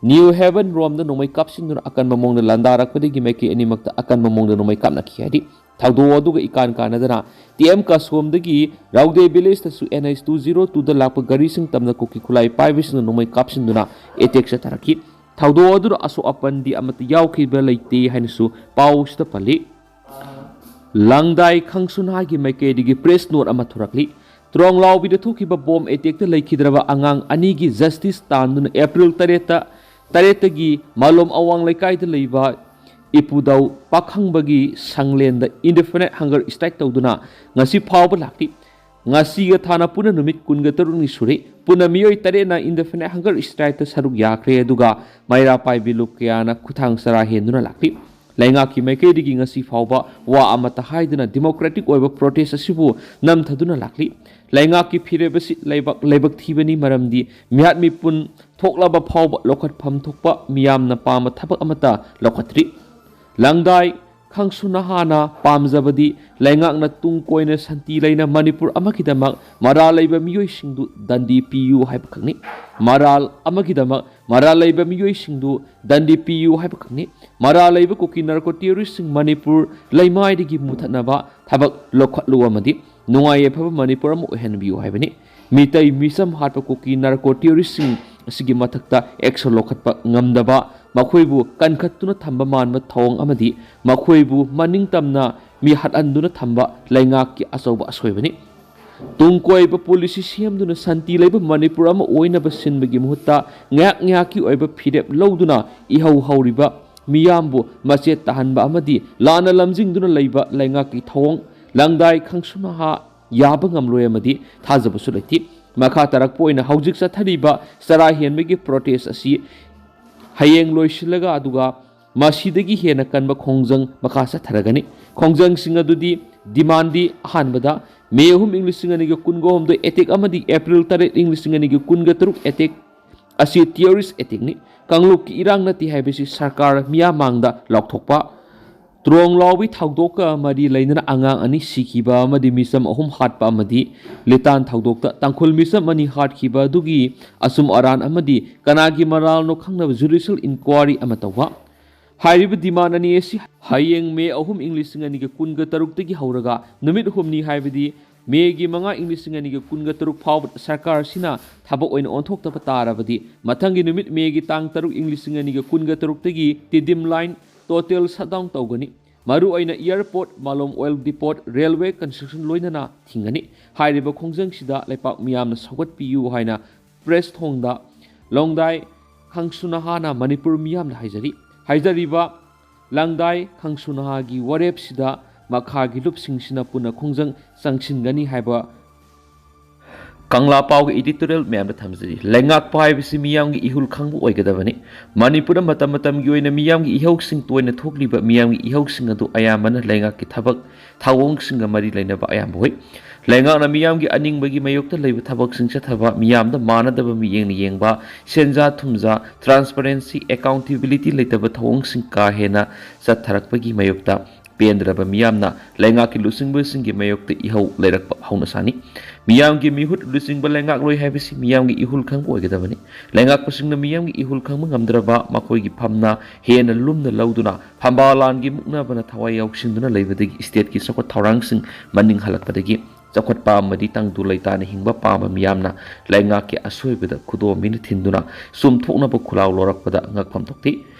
ꯅ꯭ꯌꯨ ꯍꯦꯚꯟ ꯔꯣꯝꯗ ꯅꯣꯡꯃꯩ ꯀꯥꯞꯁꯤꯟꯗꯨꯅ ꯑꯀꯟꯕ ꯃꯑꯣꯡꯗ ꯂꯥꯟꯗꯥꯔꯛꯄꯗꯒꯤ ꯃꯥꯏꯀꯩ ꯑꯅꯤꯃꯛꯇ ꯑꯀꯟꯕ ꯃꯑꯣꯡꯗ ꯅꯣꯡꯃꯩ ꯀꯥꯞꯅꯈꯤ ꯍꯥꯏꯔꯤ꯫ ꯊꯧꯗꯣꯛ ꯑꯗꯨꯒ ꯏꯀꯥꯟ ꯀꯥꯟꯅꯗꯅ ꯇꯤ ꯑꯦꯝ ꯀꯥꯁꯣꯝꯗꯒꯤ ꯔꯥꯎꯗꯦ ꯚꯤꯂꯦꯖꯇꯁꯨ ꯑꯦꯟ ꯑꯩꯆ ꯇꯨ ꯖꯤꯔꯣ ꯇꯨꯗ ꯂꯥꯛꯄ ꯒꯥꯔꯤꯁꯤꯡ ꯇꯝꯅ ꯀꯨꯀꯤ ꯈꯨꯠꯂꯥꯏ ꯄꯥꯏꯕꯁꯤꯡꯅ ꯅꯣꯡꯃꯩ ꯀꯥꯞꯁꯤꯟꯗꯨꯅ ꯑꯦꯇꯦꯛ ꯆꯠꯊꯔꯛꯈꯤ꯫ ꯊꯧꯗꯣꯛ ꯑꯗꯨꯗ ꯑꯁꯣꯛ ꯑꯄꯟꯗꯤ ꯑꯃꯠꯇ ꯌꯥꯎꯈꯤꯕ ꯂꯩꯇꯦ ꯍꯥꯏꯅꯁꯨ ꯄꯥꯎꯁꯤꯗ ꯄꯜꯂꯤ꯫ ꯂꯪꯗꯥꯏ ꯈꯪꯁꯨꯅꯥꯒꯤ ꯃꯥꯏꯀꯩꯗꯒꯤ ꯄ꯭ꯔꯦꯁ ꯅꯣꯠ ꯑꯃ ꯊꯣꯔꯛꯂꯤ꯫ ꯇ꯭ꯔꯣꯡꯂꯥꯎꯕꯤꯗ ꯊꯣꯛꯈꯤꯕ ꯕꯣꯝ ꯑꯦꯇꯦꯛꯇ ꯂꯩꯈꯤꯗ꯭ꯔꯕ ꯑꯉꯥꯡ ꯑꯅꯤꯒꯤ ꯖꯁꯇꯤꯁ ꯇꯥꯟꯗꯨꯅ ꯑꯦꯄ꯭ꯔꯤꯜ ꯇꯔꯦꯠꯇ, ꯇꯔꯦꯠꯇꯒꯤ ꯃꯥꯂꯣꯝ ꯑꯋꯥꯡ ꯂꯩꯀꯥꯏꯗ ꯂꯩꯕ ꯏꯄꯨꯗꯧ ꯄꯥꯈꯪꯕꯒꯤ ꯁꯪꯂꯦꯟꯗ ꯏꯟꯗꯤꯐꯤꯅꯥꯏꯠ ꯍꯪꯒꯔ ꯁ꯭ꯇ꯭ꯔꯥꯏꯛ ꯇꯧꯗꯨꯅ ꯉꯁꯤ ꯐꯥꯎꯕ ꯂꯥꯛꯂꯤ꯫ ꯉꯁꯤꯒ ꯊꯥꯅ ꯄꯨꯟꯅ ꯅꯨꯃꯤꯠ ꯀꯨꯟꯒ ꯇꯔꯨꯛꯅꯤ ꯁꯨꯔꯦ꯫ ꯄꯨꯟꯅ ꯃꯤꯑꯣꯏ ꯇꯔꯦꯠꯅ ꯏꯟꯗꯤꯐꯤꯅꯥꯏꯠ ꯍꯪꯒꯔ ꯁ꯭ꯇ꯭ꯔꯥꯏꯛꯇ ꯁꯔꯨꯛ ꯌꯥꯈ꯭ꯔꯦ, ꯑꯗꯨꯒ ꯃꯩꯔꯥ ꯄꯥꯏꯕꯤ ꯂꯨꯞ ꯀꯌꯥꯅ ꯈꯨꯊꯥꯡ ꯆꯔꯥ ꯍꯦꯟꯗꯨꯅ ꯂꯥꯛꯂꯤ꯫ ꯂꯩꯉꯥꯛꯀꯤ ꯃꯥꯏꯀꯩꯗꯒꯤ ꯉꯁꯤ ꯐꯥꯎꯕ ꯋꯥ ꯑꯃꯠꯇ ꯍꯥꯏꯗꯅ ꯗꯤꯃꯣꯀ꯭ꯔꯦꯇꯤꯛ ꯑꯣꯏꯕ ꯄ꯭ꯔꯣꯇꯦꯁ ꯑꯁꯤꯕꯨ ꯅꯝꯊꯗꯨꯅ ꯂꯥꯛꯂꯤ꯫ ꯂꯩꯉꯥꯛꯀꯤ ꯐꯤꯔꯦꯞ ꯑꯁꯤ ꯂꯩꯕꯥꯛ ꯂꯥꯏꯕꯛ ꯊꯤꯕꯅꯤ, ꯃꯔꯝꯗꯤ ꯃꯤꯍꯥꯠ ꯃꯤꯄꯨꯟ ꯊꯣꯛꯂꯕ ꯐꯥꯎꯕ ꯂꯧꯈꯠꯐꯝ ꯊꯣꯛꯄ ꯃꯤꯌꯥꯝꯅ ꯄꯥꯝꯕ ꯊꯕꯛ ꯑꯃꯠꯇ ꯂꯧꯈꯠꯇ꯭ꯔꯤ꯫ ꯂꯪꯗꯥꯏ ꯈꯪꯁꯨ ꯅꯍꯥꯅ ꯄꯥꯝꯖꯕꯗꯤ ꯂꯩꯉꯥꯛꯅ ꯇꯨꯡ ꯀꯣꯏꯅ ꯁꯥꯟꯇꯤ ꯂꯩꯅ ꯃꯅꯤꯄꯨꯔ ꯑꯃꯒꯤꯗꯃꯛ ꯃꯔꯥꯜ ꯂꯩꯕ ꯃꯤꯑꯣꯏꯁꯤꯡꯗꯨ ꯗꯟꯗꯤ ꯄꯤꯌꯨ ꯍꯥꯏꯕꯈꯛꯅꯤ꯫ ꯃꯔꯥꯜ ꯑꯃꯒꯤꯗꯃꯛ ꯃꯔꯥꯜ ꯂꯩꯕ ꯃꯤꯑꯣꯏꯁꯤꯡꯗꯨ ꯗꯟꯗꯤ ꯄꯤꯌꯨ ꯍꯥꯏꯕꯈꯛꯅꯤ꯫ ꯃꯔꯥꯜ ꯂꯩꯕ ꯀꯨꯀꯤ ꯅꯥꯔꯀꯣ ꯇꯦꯔꯣꯔꯤꯁꯁꯤꯡ ꯃꯅꯤꯄꯨꯔ ꯂꯩꯃꯥꯏꯗꯒꯤ ꯃꯨꯊꯠꯅꯕ ꯊꯕꯛ ꯂꯧꯈꯠꯂꯨ ꯑꯃꯗꯤ ꯅꯨꯡꯉꯥꯏ ꯌꯥꯏꯐꯕ ꯃꯅꯤꯄꯨꯔ ꯑꯃ ꯑꯣꯏꯍꯟꯕꯤꯌꯨ ꯍꯥꯏꯕꯅꯤ꯫ ꯃꯤꯇꯩ ꯃꯤꯆꯝ ꯍꯥꯠꯄ ꯀꯨꯀꯤ ꯅꯥꯔꯀꯣ ꯇꯦꯔꯣꯔꯤꯁꯁꯤꯡ ꯑꯁꯤꯒꯤ ꯃꯊꯛꯇ ꯑꯦꯛꯁꯟ ꯂꯧꯈꯠꯄ ꯉꯝꯗꯕ, ꯃꯈꯣꯏꯕꯨ ꯀꯟꯈꯠꯇꯨꯅ ꯊꯝꯕ ꯃꯥꯟꯕ ꯊꯧꯑꯣꯡ ꯑꯃꯗꯤ ꯃꯈꯣꯏꯕꯨ ꯃꯅꯤꯡ ꯇꯝꯅ ꯃꯤꯍꯠꯍꯟꯗꯨꯅ ꯊꯝꯕ ꯂꯩꯉꯥꯛꯀꯤ ꯑꯆꯧꯕ ꯑꯁꯣꯏꯕꯅꯤ꯫ ꯇꯨꯡ ꯀꯣꯏꯕ ꯄꯣꯂꯤꯁꯤ ꯁꯦꯝꯗꯨꯅ ꯁꯥꯟꯇꯤ ꯂꯩꯕ ꯃꯅꯤꯄꯨꯔ ꯑꯃ ꯑꯣꯏꯅꯕ ꯁꯤꯟꯕꯒꯤ ꯃꯍꯨꯠꯇ ꯉꯥꯏꯍꯥꯛ ꯉꯥꯏꯍꯥꯛꯀꯤ ꯑꯣꯏꯕ ꯐꯤꯔꯦꯞ ꯂꯧꯗꯨꯅ ꯏꯍꯧ ꯍꯧꯔꯤꯕ ꯃꯤꯌꯥꯝꯕꯨ ꯃꯆꯦꯠ ꯇꯥꯍꯟꯕ ꯑꯃꯗꯤ ꯂꯥꯟꯅ ꯂꯝꯖꯤꯡꯗꯨꯅ ꯂꯩꯕ ꯂꯩꯉꯥꯛꯀꯤ ꯊꯧꯑꯣꯡ ꯂꯪꯗꯥꯏ ꯈꯪꯁꯨ ꯅꯍꯥ ꯌꯥꯕ ꯉꯝꯂꯣꯏ ꯑꯃꯗꯤ ꯊꯥꯖꯕꯁꯨ ꯂꯩꯇꯦ꯫ ꯃꯈꯥ ꯇꯥꯔꯛꯄ ꯑꯣꯏꯅ ꯍꯧꯖꯤꯛ ꯆꯠꯊꯔꯤꯕ ꯆꯔꯥ ꯍꯦꯟꯕꯒꯤ ꯄ꯭ꯔꯣꯇꯦꯁ ꯑꯁꯤ ꯍꯌꯦꯡ ꯂꯣꯏꯁꯤꯜꯂꯒ ꯑꯗꯨꯒ ꯃꯁꯤꯗꯒꯤ ꯍꯦꯟꯅ ꯀꯟꯕ ꯈꯣꯡꯖꯪ ꯃꯈꯥ ꯆꯠꯊꯔꯒꯅꯤ꯫ ꯈꯣꯡꯖꯪꯁꯤꯡ ꯑꯗꯨꯗꯤ ꯗꯤꯃꯥꯟꯗꯤ ꯑꯍꯥꯟꯕꯗ ꯃꯦ ꯑꯍꯨꯝ ꯏꯪ ꯂꯤꯁꯤꯡ ꯑꯅꯤꯒ ꯀꯨꯟꯒ ꯍꯨꯝꯗꯣꯏ ꯑꯦꯇꯦꯛ ꯑꯃꯗꯤ ꯑꯦꯄ꯭ꯔꯤꯜ ꯇꯔꯦꯠ ꯏꯪ ꯂꯤꯁꯤꯡ ꯑꯅꯤꯒ ꯀꯨꯟꯒ ꯇꯔꯨꯛ ꯑꯦꯇꯦꯛ ꯑꯁꯤ ꯇꯦꯔꯣꯔꯤꯁ ꯑꯦꯇꯦꯛꯅꯤ꯫ ꯀꯥꯡꯂꯨꯞꯀꯤ ꯏꯔꯥꯡ ꯅꯠꯇꯦ ꯍꯥꯏꯕꯁꯤ ꯁꯔꯀꯥꯔ ꯃꯤꯌꯥꯝ ꯃꯥꯡꯗ ꯂꯥꯎꯊꯣꯛꯄ꯫ ꯇ꯭ꯔꯣꯡ ꯂꯥꯎꯕꯤ ꯊꯧꯗꯣꯛꯀ ꯃꯔꯤ ꯂꯩꯅꯅ ꯑꯉꯥꯡ ꯑꯅꯤ ꯁꯤꯈꯤꯕ ꯑꯃꯗꯤ ꯃꯤꯆꯝ ꯑꯍꯨꯝ ꯍꯥꯠꯄ ꯑꯃꯗꯤ ꯂꯤꯇꯥꯟ ꯊꯧꯗꯣꯛꯇ ꯇꯥꯡꯈꯨꯜ ꯃꯤꯆꯝ ꯑꯅꯤ ꯍꯥꯠꯈꯤꯕ ꯑꯗꯨꯒꯤ ꯑꯆꯨꯝ ꯑꯔꯥꯟ ꯑꯃꯗꯤ ꯀꯅꯥꯒꯤ ꯃꯔꯥꯜꯅꯣ ꯈꯪꯅꯕ judicial inquiry ꯑꯃ ꯇꯧꯕ꯫ ꯍꯥꯏꯔꯤꯕ demand ꯑꯅꯤ ꯑꯁꯤ ꯍꯌꯦꯡ ꯃꯦ ꯑꯍꯨꯝ ꯏꯪ ꯂꯤꯁꯤꯡ ꯑꯅꯤꯒ ꯀꯨꯟꯒ ꯇꯔꯨꯛꯇꯒꯤ ꯍꯧꯔꯒ ꯅꯨꯃꯤꯠ ꯍꯨꯝꯅꯤ, ꯍꯥꯏꯕꯗꯤ ꯃꯦꯒꯤ ꯃꯉꯥ ꯏꯪ ꯂꯤꯁꯤꯡ ꯑꯅꯤꯒ ꯀꯨꯟꯒ ꯇꯔꯨꯛ ꯐꯥꯎꯕ ꯁꯔꯀꯥꯔ ꯑꯁꯤꯅ ꯊꯕꯛ ꯑꯣꯏꯅ ꯑꯣꯟꯊꯣꯛꯇꯕ ꯇꯥꯔꯕꯗꯤ, ꯃꯊꯪꯒꯤ ꯅꯨꯃꯤꯠ ꯃꯦꯒꯤ ꯇꯥꯡ ꯇꯔꯨꯛ ꯏꯪ ꯂꯤꯁꯤꯡ ꯑꯅꯤꯒ ꯀꯨꯟꯒ ꯇꯔꯨꯛꯇꯒꯤ ꯇꯤꯗꯤꯝ line total shutdown ꯇꯧꯒꯅꯤ꯫ ꯃꯔꯨꯑꯣꯏꯅ airport, ꯃꯥꯂꯣꯝ oil depot, railway construction ꯂꯣꯏꯅꯅ ꯊꯤꯡꯒꯅꯤ꯫ ꯍꯥꯏꯔꯤꯕ ꯈꯣꯡꯖꯪꯁꯤꯗ ꯂꯩꯄꯥꯛ ꯃꯤꯌꯥꯝꯅ ꯁꯧꯒꯠꯄꯤꯌꯨ ꯍꯥꯏꯅ press ꯊꯣꯡꯗ ꯂꯣꯡꯗꯥꯏ ꯈꯪꯁꯨꯅꯍꯥꯅ ꯃꯅꯤꯄꯨꯔ ꯃꯤꯌꯥꯝꯗ ꯍꯥꯏꯖꯔꯤ꯫ ꯍꯥꯏꯖꯔꯤꯕ ꯂꯪꯗꯥꯏ ꯈꯪꯁꯨꯅꯍꯥꯒꯤ ꯋꯥꯔꯦꯞꯁꯤꯗ ꯃꯈꯥꯒꯤ ꯂꯨꯞꯁꯤꯡꯁꯤꯅ ꯄꯨꯟꯅ ꯈꯣꯡꯖꯪ ꯆꯪꯁꯤꯟꯒꯅꯤ ꯍꯥꯏꯕ ꯀꯪꯂꯥ ꯄꯥꯎꯒꯤ editorial ꯃꯌꯥꯝꯗ ꯊꯝꯖꯔꯤ꯫ ꯂꯩꯉꯥꯛꯄ ꯍꯥꯏꯕꯁꯤ ꯃꯤꯌꯥꯝꯒꯤ ꯏꯍꯨꯜ ꯈꯪꯕ ꯑꯣꯏꯒꯗꯕꯅꯤ꯫ ꯃꯅꯤꯄꯨꯔꯗ ꯃꯇꯝ ꯃꯇꯝꯒꯤ ꯑꯣꯏꯅ ꯃꯤꯌꯥꯝꯒꯤ ꯏꯍꯧꯁꯤꯡ ꯇꯣꯏꯅ ꯊꯣꯛꯂꯤꯕ ꯃꯤꯌꯥꯝꯒꯤ ꯏꯍꯧꯁꯤꯡ ꯑꯗꯨ ꯑꯌꯥꯝꯕꯅ ꯂꯩꯉꯥꯛꯀꯤ ꯊꯕꯛ ꯊꯧꯑꯣꯡꯁꯤꯡꯒ ꯃꯔꯤ ꯂꯩꯅꯕ ꯑꯌꯥꯝꯕ ꯑꯣꯏ꯫ ꯂꯩꯉꯥꯛꯅ ꯃꯤꯌꯥꯝꯒꯤ ꯑꯅꯤꯡꯕꯒꯤ ꯃꯥꯌꯣꯛꯇ ꯂꯩꯕ ꯊꯕꯛꯁꯤꯡ ꯆꯠꯊꯕ, ꯃꯤꯌꯥꯝꯗ ꯃꯥꯟꯅꯗꯕ ꯃꯤꯠꯌꯦꯡꯅ ꯌꯦꯡꯕ, ꯁꯦꯟꯖꯥ ꯊꯨꯝꯖꯥ, transparency, accountability ꯂꯩꯇꯕ ꯊꯧꯑꯣꯡꯁꯤꯡ ꯀꯥ ꯍꯦꯟꯅ ꯆꯠꯊꯔꯛꯄꯒꯤ ꯃꯥꯌꯣꯛꯇ ꯄꯦꯟꯗ꯭ꯔꯕ ꯃꯤꯌꯥꯝꯅ ꯂꯩꯉꯥꯛꯀꯤ ꯂꯨꯆꯤꯡꯕꯁꯤꯡꯒꯤ ꯃꯥꯌꯣꯛꯇ ꯏꯍꯧ ꯂꯩꯔꯛꯄ ꯍꯧꯅꯁꯥꯅꯤ꯫ ꯃꯤꯌꯥꯝꯒꯤ ꯃꯤꯍꯨꯠ ꯂꯨꯆꯤꯡꯕ ꯂꯩꯉꯥꯛꯂꯣꯏ ꯍꯥꯏꯕꯁꯤ ꯃꯤꯌꯥꯝꯒꯤ ꯏꯍꯨꯜ ꯈꯪꯕ ꯑꯣꯏꯒꯗꯕꯅꯤ꯫ ꯂꯩꯉꯥꯛꯄꯁꯤꯡꯅ ꯃꯤꯌꯥꯝꯒꯤ ꯏꯍꯨꯜ ꯈꯪꯕ ꯉꯝꯗ꯭ꯔꯕ, ꯃꯈꯣꯏꯒꯤ ꯐꯝꯅ ꯍꯦꯟꯅ ꯂꯨꯝꯅ ꯂꯧꯗꯨꯅ ꯐꯝꯕꯥꯜ ꯂꯥꯟꯒꯤ ꯃꯨꯛꯅꯕꯅ ꯊꯋꯥꯏ ꯌꯥꯎꯁꯤꯟꯗꯨꯅ ꯂꯩꯕꯗꯒꯤ stateꯀꯤ ꯆꯥꯎꯈꯠ ꯊꯧꯔꯥꯡꯁꯤꯡ ꯃꯅꯤꯡ ꯍꯜꯂꯛꯄꯗꯒꯤ ꯆꯥꯎꯈꯠꯄ ꯑꯃꯗꯤ ꯇꯪꯗꯨ ꯂꯩꯇꯥꯅ ꯍꯤꯡꯕ ꯄꯥꯝꯕ ꯃꯤꯌꯥꯝꯅ ꯂꯩꯉꯥꯛꯀꯤ ꯑꯁꯣꯏꯕꯗ ꯈꯨꯗꯣꯝꯕꯤꯅ ꯊꯤꯟꯗꯨꯅ ꯆꯨꯝꯊꯣꯛꯅꯕ ꯈꯨꯜꯂꯥꯎ ꯂꯧꯔꯛꯄꯗ ꯉꯛꯐꯝ ꯊꯣꯛꯇꯦ꯫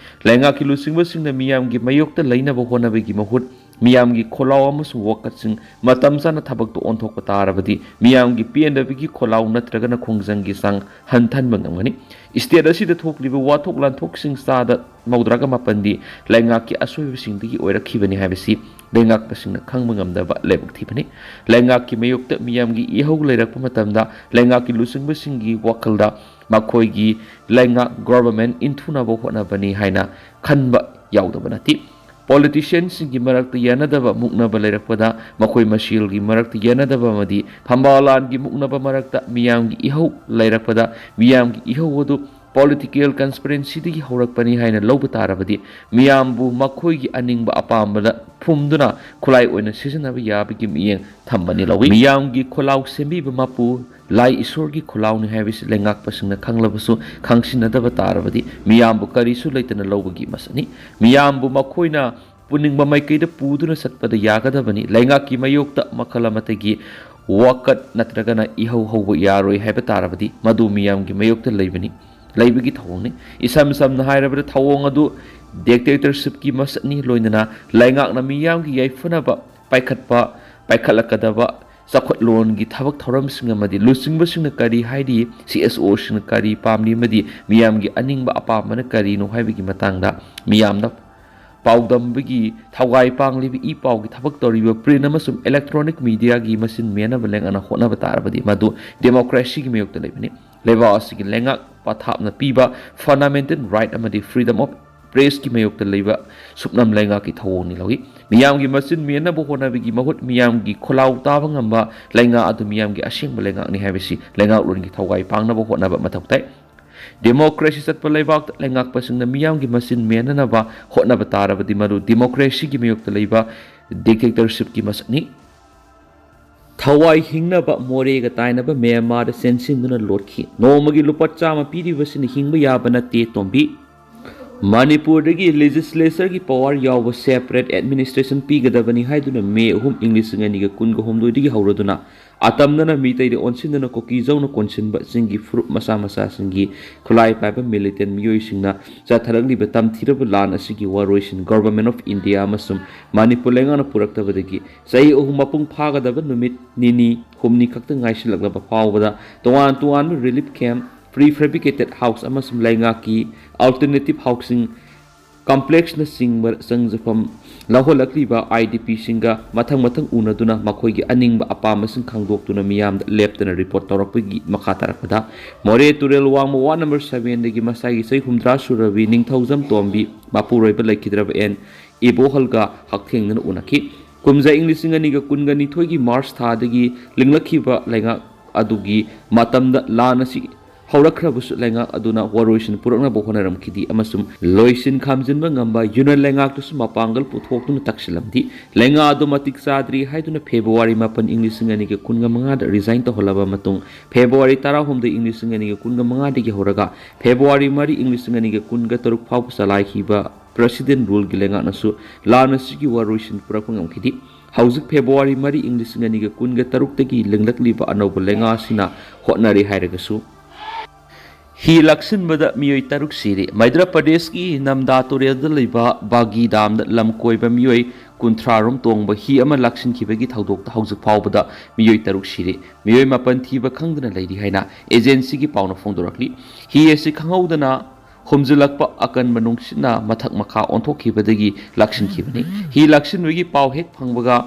ꯂꯩꯉꯥꯛꯀꯤ ꯂꯨꯆꯤꯡꯕꯁꯤꯡꯅ ꯃꯤꯌꯥꯝꯒꯤ ꯃꯥꯌꯣꯛꯇ ꯂꯩꯅꯕ ꯍꯣꯠꯅꯕꯒꯤ ꯃꯍꯨꯠ ꯃꯤꯌꯥꯝꯒꯤ ꯈꯣꯜꯂꯥꯎ ꯑꯃꯁꯨꯡ ꯋꯥꯀꯠꯁꯤꯡ ꯃꯇꯝ ꯆꯥꯅ ꯊꯕꯛꯇ ꯑꯣꯟꯊꯣꯛꯄ ꯇꯥꯔꯕꯗꯤ ꯃꯤꯌꯥꯝꯒꯤ ꯄꯦꯟꯗꯕꯒꯤ ꯈꯣꯜꯂꯥꯎ ꯅꯠꯇ꯭ꯔꯒꯅ ꯈꯣꯡꯖꯪꯒꯤ ꯆꯥꯡ ꯍꯟꯊꯍꯟꯕ ꯉꯝꯒꯅꯤ꯫ State ꯑꯁꯤꯗ ꯊꯣꯛꯂꯤꯕ ꯋꯥꯊꯣꯛ ꯂꯥꯟꯊꯣꯛꯁꯤꯡ ꯆꯥꯗ ꯃꯧꯗ꯭ꯔꯥꯒ ꯃꯥꯄꯟꯗꯤ ꯂꯩꯉꯥꯛꯀꯤ ꯑꯁꯣꯏꯕꯁꯤꯡꯗꯒꯤ ꯑꯣꯏꯔꯛꯈꯤꯕꯅꯤ ꯍꯥꯏꯕꯁꯤ ꯂꯩꯉꯥꯛꯄꯁꯤꯡꯅ ꯈꯪꯕ ꯉꯝꯗꯕ ꯂꯥꯏꯕꯛ ꯊꯤꯕꯅꯤ꯫ ꯂꯩꯉꯥꯛꯀꯤ ꯃꯥꯌꯣꯛꯇ ꯃꯤꯌꯥꯝꯒꯤ ꯏꯍꯧ ꯂꯩꯔꯛꯄ ꯃꯇꯝꯗ ꯂꯩꯉꯥꯛꯀꯤ ꯂꯨꯆꯤꯡꯕꯁꯤꯡꯒꯤ ꯋꯥꯈꯜꯗ ꯃꯈꯣꯏꯒꯤ ꯂꯩꯉꯥꯛ, government, ꯏꯟꯊꯨꯅꯕ ꯍꯣꯠꯅꯕꯅꯤ ꯍꯥꯏꯅ ꯈꯟꯕ ꯌꯥꯎꯗꯕ ꯅꯠꯇꯦ꯫ Politicianꯁꯤꯡꯒꯤ ꯃꯔꯛꯇ ꯌꯥꯅꯗꯕ ꯃꯨꯛꯅꯕ ꯂꯩꯔꯛꯄꯗ, ꯃꯈꯣꯏ ꯃꯁꯦꯜꯒꯤ ꯃꯔꯛꯇ ꯌꯥꯅꯗꯕ ꯑꯃꯗꯤ ꯐꯝꯕꯥꯜ ꯂꯥꯟꯒꯤ ꯃꯨꯛꯅꯕ ꯃꯔꯛꯇ ꯃꯤꯌꯥꯝꯒꯤ ꯏꯍꯧ ꯂꯩꯔꯛꯄꯗ, ꯃꯤꯌꯥꯝꯒꯤ ꯏꯍꯧ ꯑꯗꯨ ꯄꯣꯂꯤꯇꯤꯀꯦꯜ ꯀꯟꯁꯄꯤꯔꯦꯟꯁꯤꯗꯒꯤ ꯍꯧꯔꯛꯄꯅꯤ ꯍꯥꯏꯅ ꯂꯧꯕ ꯇꯥꯔꯕꯗꯤ, ꯃꯤꯌꯥꯝꯕꯨ ꯃꯈꯣꯏꯒꯤ ꯑꯅꯤꯡꯕ ꯑꯄꯥꯝꯕꯗ ꯐꯨꯝꯗꯨꯅ ꯈꯨꯠꯂꯥꯏ ꯑꯣꯏꯅ ꯁꯤꯖꯤꯟꯅꯕ ꯌꯥꯕꯒꯤ ꯃꯤꯠꯌꯦꯡ ꯊꯝꯕꯅꯤ ꯂꯧꯏ꯫ ꯃꯤꯌꯥꯝꯒꯤ ꯈꯣꯜꯂꯥꯎ ꯁꯦꯝꯕꯤꯕ ꯃꯄꯨ ꯂꯥꯏ ꯏꯁꯣꯔꯒꯤ ꯈꯣꯜꯂꯥꯎꯅꯤ ꯍꯥꯏꯕꯁꯤ ꯂꯩꯉꯥꯛꯄꯁꯤꯡꯅ ꯈꯪꯂꯕꯁꯨ ꯈꯪꯁꯤꯟꯅꯗꯕ ꯇꯥꯔꯕꯗꯤ, ꯃꯤꯌꯥꯝꯕꯨ ꯀꯔꯤꯁꯨ ꯂꯩꯇꯅ ꯂꯧꯕꯒꯤ ꯃꯁꯛꯅꯤ꯫ ꯃꯤꯌꯥꯝꯕꯨ ꯃꯈꯣꯏꯅ ꯄꯨꯅꯤꯡꯕ ꯃꯥꯏꯀꯩꯗ ꯄꯨꯗꯨꯅ ꯆꯠꯄꯗ ꯌꯥꯒꯗꯕꯅꯤ꯫ ꯂꯩꯉꯥꯛꯀꯤ ꯃꯥꯌꯣꯛꯇ ꯃꯈꯜ ꯑꯃꯠꯇꯒꯤ ꯋꯥꯀꯠ ꯅꯠꯇ꯭ꯔꯒꯅ ꯏꯍꯧ ꯍꯧꯕ ꯌꯥꯔꯣꯏ ꯍꯥꯏꯕ ꯇꯥꯔꯕꯗꯤ, ꯃꯗꯨ ꯃꯤꯌꯥꯝꯒꯤ ꯃꯥꯌꯣꯛꯇ ꯂꯩꯕꯅꯤ, ꯂꯩꯕꯒꯤ ꯊꯧꯑꯣꯡꯅꯤ꯫ ꯏꯁꯝ ꯁꯝꯅ ꯍꯥꯏꯔꯕꯗ, ꯊꯧꯑꯣꯡ ꯑꯗꯨ ꯗꯤꯛꯇꯦꯇꯔꯁꯤꯞꯀꯤ ꯃꯁꯛꯅꯤ꯫ ꯂꯣꯏꯅꯅ ꯂꯩꯉꯥꯛꯅ ꯃꯤꯌꯥꯝꯒꯤ ꯌꯥꯏꯐꯅꯕ ꯄꯥꯏꯈꯠꯄ, ꯄꯥꯏꯈꯠꯂꯛꯀꯗꯕ ꯆꯥꯎꯈꯠꯂꯣꯟꯒꯤ ꯊꯕꯛ ꯊꯧꯔꯝꯁꯤꯡ ꯑꯃꯗꯤ ꯂꯨꯆꯤꯡꯕꯁꯤꯡꯅ ꯀꯔꯤ ꯍꯥꯏꯔꯤ, ꯁꯤ ꯑꯦꯁ ꯑꯣꯁꯤꯡꯅ ꯀꯔꯤ ꯄꯥꯝꯂꯤ ꯑꯃꯗꯤ ꯃꯤꯌꯥꯝꯒꯤ ꯑꯅꯤꯡꯕ ꯑꯄꯥꯝꯕꯅ ꯀꯔꯤꯅꯣ ꯍꯥꯏꯕꯒꯤ ꯃꯇꯥꯡꯗ ꯃꯤꯌꯥꯝꯗ ꯄꯥꯎꯗꯝꯕꯒꯤ ꯊꯧꯒꯥꯏ ꯄꯥꯡꯂꯤꯕ ꯏ ꯄꯥꯎꯒꯤ ꯊꯕꯛ ꯇꯧꯔꯤꯕ ꯄ꯭ꯔꯤꯟ ꯑꯃꯁꯨꯡ ꯏꯂꯦꯛꯇ꯭ꯔꯣꯅꯤꯛ ꯃꯤꯗꯤꯌꯥꯒꯤ ꯃꯆꯤꯟ ꯃꯦꯟꯅꯕ ꯂꯩꯉꯥꯛꯅ ꯍꯣꯠꯅꯕ ꯇꯥꯔꯕꯗꯤ, ꯃꯗꯨ ꯗꯦꯃꯣꯀ꯭ꯔꯦꯁꯤꯒꯤ ꯃꯥꯌꯣꯛꯇ ꯂꯩꯕꯅꯤ꯫ ꯂꯩꯕꯥꯛ ꯑꯁꯤꯒꯤ ꯂꯩꯉꯥꯛ ꯄꯊꯥꯞꯅ ꯄꯤꯕ ꯐꯟꯗꯥꯃꯦꯟꯇꯦꯜ ꯔꯥꯏꯠ ꯑꯃꯗꯤ ꯐ꯭ꯔꯤꯗꯝ ꯑꯣꯐ ꯄ꯭ꯔꯦꯁꯀꯤ ꯃꯥꯌꯣꯛꯇ ꯂꯩꯕ ꯁꯨꯞꯅꯝ ꯂꯩꯉꯥꯛꯀꯤ ꯊꯧꯑꯣꯡꯅꯤ ꯂꯧꯏ꯫ ꯃꯤꯌꯥꯝꯒꯤ ꯃꯆꯤꯟ ꯃꯦꯟꯅꯕ ꯍꯣꯠꯅꯕꯒꯤ ꯃꯍꯨꯠ, ꯃꯤꯌꯥꯝꯒꯤ ꯈꯣꯜꯂꯥꯎ ꯇꯥꯕ ꯉꯝꯕ ꯂꯩꯉꯥꯛ ꯑꯗꯨ ꯃꯤꯌꯥꯝꯒꯤ ꯑꯁꯦꯡꯕ ꯂꯩꯉꯥꯛꯅꯤ ꯍꯥꯏꯕꯁꯤ ꯂꯩꯉꯥꯛꯂꯣꯟꯒꯤ ꯊꯧꯒꯥꯏ ꯄꯥꯡꯅꯕ ꯍꯣꯠꯅꯕ ꯃꯊꯧ ꯇꯥꯏ꯫ ꯗꯦꯃꯣꯀ꯭ꯔꯦꯁꯤ ꯆꯠꯄ ꯂꯩꯕꯥꯛꯇ ꯂꯩꯉꯥꯛꯄꯁꯤꯡꯅ ꯃꯤꯌꯥꯝꯒꯤ ꯃꯆꯤꯟ ꯃꯦꯟꯅꯅꯕ ꯍꯣꯠꯅꯕ ꯇꯥꯔꯕꯗꯤ, ꯃꯗꯨ ꯗꯦꯃꯣꯀ꯭ꯔꯦꯁꯤꯒꯤ ꯃꯥꯌꯣꯛꯇ ꯂꯩꯕ ꯗꯤꯛꯇꯦꯇꯔꯁꯤꯞꯀꯤ ꯃꯁꯛꯅꯤ꯫ ꯊꯋꯥꯏ ꯍꯤꯡꯅꯕ ꯃꯣꯔꯦꯒ ꯇꯥꯏꯅꯕ ꯃ꯭ꯌꯥꯟꯃꯥꯔꯗ ꯆꯦꯟꯁꯤꯟꯗꯨꯅ ꯂꯣꯠꯈꯤ꯫ ꯅꯣꯡꯃꯒꯤ ꯂꯨꯄꯥ ꯆꯥꯝꯃ ꯄꯤꯔꯤꯕꯁꯤꯅ ꯍꯤꯡꯕ ꯌꯥꯕ ꯅꯠꯇꯦ, ꯇꯣꯝꯕꯤ꯫ ꯃꯅꯤꯄꯨꯔꯗꯒꯤ ꯂꯦꯖꯤꯁꯂꯦꯆꯔꯒꯤ ꯄꯋꯥꯔ ꯌꯥꯎꯕ ꯁꯦꯄꯔꯦꯠ ꯑꯦꯗꯃꯤꯅꯤꯁꯇ꯭ꯔꯦꯁꯟ ꯄꯤꯒꯗꯕꯅꯤ ꯍꯥꯏꯗꯨꯅ ꯃꯦ ꯑꯍꯨꯝ, ꯏꯪ ꯂꯤꯁꯤꯡ ꯑꯅꯤꯒ ꯀꯨꯟꯒ ꯍꯨꯝꯗꯣꯏꯗꯒꯤ ꯍꯧꯔꯗꯨꯅ ꯑꯇꯝꯅꯅ ꯃꯤꯇꯩꯗ ꯑꯣꯟꯁꯤꯟꯗꯨꯅ ꯀꯨꯀꯤꯖꯧꯅ ꯀꯣꯟꯁꯤꯟꯕ ꯆꯤꯡꯒꯤ ꯐꯨꯔꯨꯞ ꯃꯆꯥ ꯃꯆꯥꯁꯤꯡꯒꯤ ꯈꯨꯠꯂꯥꯏ ꯄꯥꯏꯕ ꯃꯤꯂꯤꯇꯦꯟ ꯃꯤꯑꯣꯏꯁꯤꯡꯅ ꯆꯠꯊꯔꯛꯂꯤꯕ ꯇꯝꯊꯤꯔꯕ ꯂꯥꯟ ꯑꯁꯤꯒꯤ ꯋꯥꯔꯣꯏꯁꯤꯟ ꯒꯣꯚꯔꯟꯃꯦꯟꯠ ꯑꯣꯐ ꯏꯟꯗꯤꯌꯥ ꯑꯃꯁꯨꯡ ꯃꯅꯤꯄꯨꯔ ꯂꯩꯉꯥꯛꯅ ꯄꯨꯔꯛꯇꯕꯗꯒꯤ ꯆꯍꯤ ꯑꯍꯨꯝ ꯃꯄꯨꯡ ꯐꯥꯒꯗꯕ ꯅꯨꯃꯤꯠ ꯅꯤꯅꯤ ꯍꯨꯝꯅꯤ ꯈꯛꯇ ꯉꯥꯏꯁꯤꯜꯂꯛꯂꯕ ꯐꯥꯎꯕꯗ ꯇꯣꯉꯥꯟ ꯇꯣꯉꯥꯟꯕ ꯔꯤꯂꯤꯐ ꯀꯦꯝꯞ, ꯄ꯭ꯔꯤ ꯐꯦꯕ꯭ꯔꯤꯀꯦꯇꯦꯗ ꯍꯥꯎꯁ ꯑꯃꯁꯨꯡ ꯂꯩꯉꯥꯛꯀꯤ ꯑꯜꯇꯔꯅꯦꯇꯤꯚ ꯍꯥꯎꯁꯤꯡ ꯀꯝꯄ꯭ꯂꯦꯛꯁꯅꯆꯤꯡꯕ ꯆꯪꯖꯐꯝ ꯂꯧꯍꯜꯂꯛꯂꯤꯕ ꯑꯥꯏ ꯗꯤ ꯄꯤꯁꯤꯡꯒ ꯃꯊꯪ ꯃꯊꯪ ꯎꯅꯗꯨꯅ ꯃꯈꯣꯏꯒꯤ ꯑꯅꯤꯡꯕ ꯑꯄꯥꯝꯕꯁꯤꯡ ꯈꯪꯗꯣꯛꯇꯨꯅ ꯃꯤꯌꯥꯝꯗ ꯂꯦꯞꯇꯅ ꯔꯤꯄꯣꯔꯠ ꯇꯧꯔꯛꯄꯒꯤ ꯃꯈꯥ ꯇꯥꯔꯛꯄꯗ, ꯃꯣꯔꯦ ꯇꯨꯔꯦꯜ ꯋꯥꯡꯃ ꯋꯥꯔꯗ ꯅꯝꯕꯔ ꯁꯚꯦꯟꯗꯒꯤ ꯃꯁꯥꯒꯤ ꯆꯍꯤ ꯍꯨꯝꯗ꯭ꯔꯥ ꯁꯨꯔꯕꯤ ꯅꯤꯡꯊꯧꯖꯝ ꯇꯣꯝꯕꯤ, ꯃꯄꯨꯔꯣꯏꯕ ꯂꯩꯈꯤꯗ꯭ꯔꯕ ꯑꯦꯟ ꯏꯕꯣꯍꯜꯒ ꯍꯛꯊꯦꯡꯅꯅ ꯎꯅꯈꯤ꯫ ꯀꯨꯝꯖꯥ ꯏꯪ ꯂꯤꯁꯤꯡ ꯑꯅꯤꯒ ꯀꯨꯟꯒ ꯅꯤꯊꯣꯏꯒꯤ ꯃꯥꯔꯆ ꯊꯥꯗꯒꯤ ꯂꯤꯡꯂꯛꯈꯤꯕ ꯂꯩꯉꯥꯛ ꯑꯗꯨꯒꯤ ꯃꯇꯝꯗ ꯂꯥꯟ ꯑꯁꯤ ꯍꯧꯔꯛꯈ꯭ꯔꯕꯁꯨ ꯂꯩꯉꯥꯛ ꯑꯗꯨꯅ ꯋꯥꯔꯣꯏꯁꯤꯟ ꯄꯨꯔꯛꯅꯕ ꯍꯣꯠꯅꯔꯝꯈꯤꯗꯦ ꯑꯃꯁꯨꯡ ꯂꯣꯏꯁꯤꯟ ꯈꯥꯝꯖꯤꯟꯕ ꯉꯝꯕ ꯌꯨꯅꯤꯌꯟ ꯂꯩꯉꯥꯛꯇꯨꯁꯨ ꯃꯄꯥꯡꯒꯜ ꯄꯨꯊꯣꯛꯇꯨꯅ ꯇꯛꯁꯤꯜꯂꯝꯗꯦ꯫ ꯂꯩꯉꯥꯛ ꯑꯗꯨ ꯃꯇꯤꯛ ꯆꯥꯗ꯭ꯔꯤ ꯍꯥꯏꯗꯨꯅ ꯐꯦꯕ꯭ꯔꯨꯋꯥꯔꯤ ꯃꯥꯄꯟ ꯏꯪ ꯂꯤꯁꯤꯡ ꯑꯅꯤꯒ ꯀꯨꯟꯒ ꯃꯉꯥꯗ ꯔꯤꯖꯥꯏꯟ ꯇꯧꯍꯜꯂꯕ ꯃꯇꯨꯡ, ꯐꯦꯕ꯭ꯔꯨꯋꯥꯔꯤ ꯇꯔꯥꯍꯨꯝꯗꯣꯏ ꯏꯪ ꯂꯤꯁꯤꯡ ꯑꯅꯤꯒ ꯀꯨꯟꯒ ꯃꯉꯥꯗꯒꯤ ꯍꯧꯔꯒ ꯐꯦꯕ꯭ꯔꯨꯋꯥꯔꯤ ꯃꯔꯤ ꯏꯪ ꯂꯤꯁꯤꯡ ꯑꯅꯤꯒ ꯀꯨꯟꯒ ꯇꯔꯨꯛ ꯐꯥꯎꯕ ꯆꯂꯥꯏꯈꯤꯕ ꯄ꯭ꯔꯦꯁꯤꯗꯦꯟ ꯔꯨꯜꯒꯤ ꯂꯩꯉꯥꯛꯅꯁꯨ ꯂꯥꯟ ꯑꯁꯤꯒꯤ ꯋꯥꯔꯣꯏꯁꯤꯟ ꯄꯨꯔꯛꯄ ꯉꯝꯈꯤꯗꯦ꯫ ꯍꯧꯖꯤꯛ ꯐꯦꯕ꯭ꯔꯨꯋꯥꯔꯤ ꯃꯔꯤ ꯏꯪ ꯂꯤꯁꯤꯡ ꯑꯅꯤꯒ ꯀꯨꯟꯒ ꯇꯔꯨꯛꯇꯒꯤ ꯂꯤꯡꯂꯛꯂꯤꯕ ꯑꯅꯧꯕ ꯂꯩꯉꯥꯛ ꯑꯁꯤꯅ ꯍꯣꯠꯅꯔꯤ ꯍꯥꯏꯔꯒꯁꯨ, ꯍꯤ ꯂꯥꯛꯁꯤꯟꯕꯗ ꯃꯤꯑꯣꯏ ꯇꯔꯨꯛ ꯁꯤꯔꯦ꯫ ꯃꯩꯗ꯭ꯔ ꯄ꯭ꯔꯗꯦꯁꯀꯤ ꯅꯝꯗꯥ ꯇꯨꯔꯦꯜꯗ ꯂꯩꯕ ꯕꯥꯒꯤ ꯗꯥꯝꯗ ꯂꯝ ꯀꯣꯏꯕ ꯃꯤꯑꯣꯏ ꯀꯨꯟꯊ꯭ꯔꯥ ꯔꯣꯝ ꯇꯣꯡꯕ ꯍꯤ ꯑꯃ ꯂꯥꯛꯁꯤꯟꯈꯤꯕꯒꯤ ꯊꯧꯗꯣꯛꯇ ꯍꯧꯖꯤꯛ ꯐꯥꯎꯕꯗ ꯃꯤꯑꯣꯏ ꯇꯔꯨꯛ ꯁꯤꯔꯦ꯫ ꯃꯤꯑꯣꯏ ꯃꯥꯄꯟ ꯊꯤꯕ ꯈꯪꯗꯅ ꯂꯩꯔꯤ ꯍꯥꯏꯅ ꯑꯦꯖꯦꯟꯁꯤꯒꯤ ꯄꯥꯎꯅ ꯐꯣꯡꯗꯣꯔꯛꯂꯤ꯫ ꯍꯤ ꯑꯁꯤ ꯈꯪꯍꯧꯗꯅ ꯍꯨꯝꯖꯤꯜꯂꯛꯄ ꯑꯀꯟꯕ ꯅꯨꯡꯁꯤꯠꯅ ꯃꯊꯛ ꯃꯈꯥ ꯑꯣꯟꯊꯣꯛꯈꯤꯕꯗꯒꯤ ꯂꯥꯛꯁꯤꯟꯈꯤꯕꯅꯤ꯫ ꯍꯤ ꯂꯥꯛꯁꯤꯟꯕꯒꯤ ꯄꯥꯎ ꯍꯦꯛ ꯐꯪꯕꯒ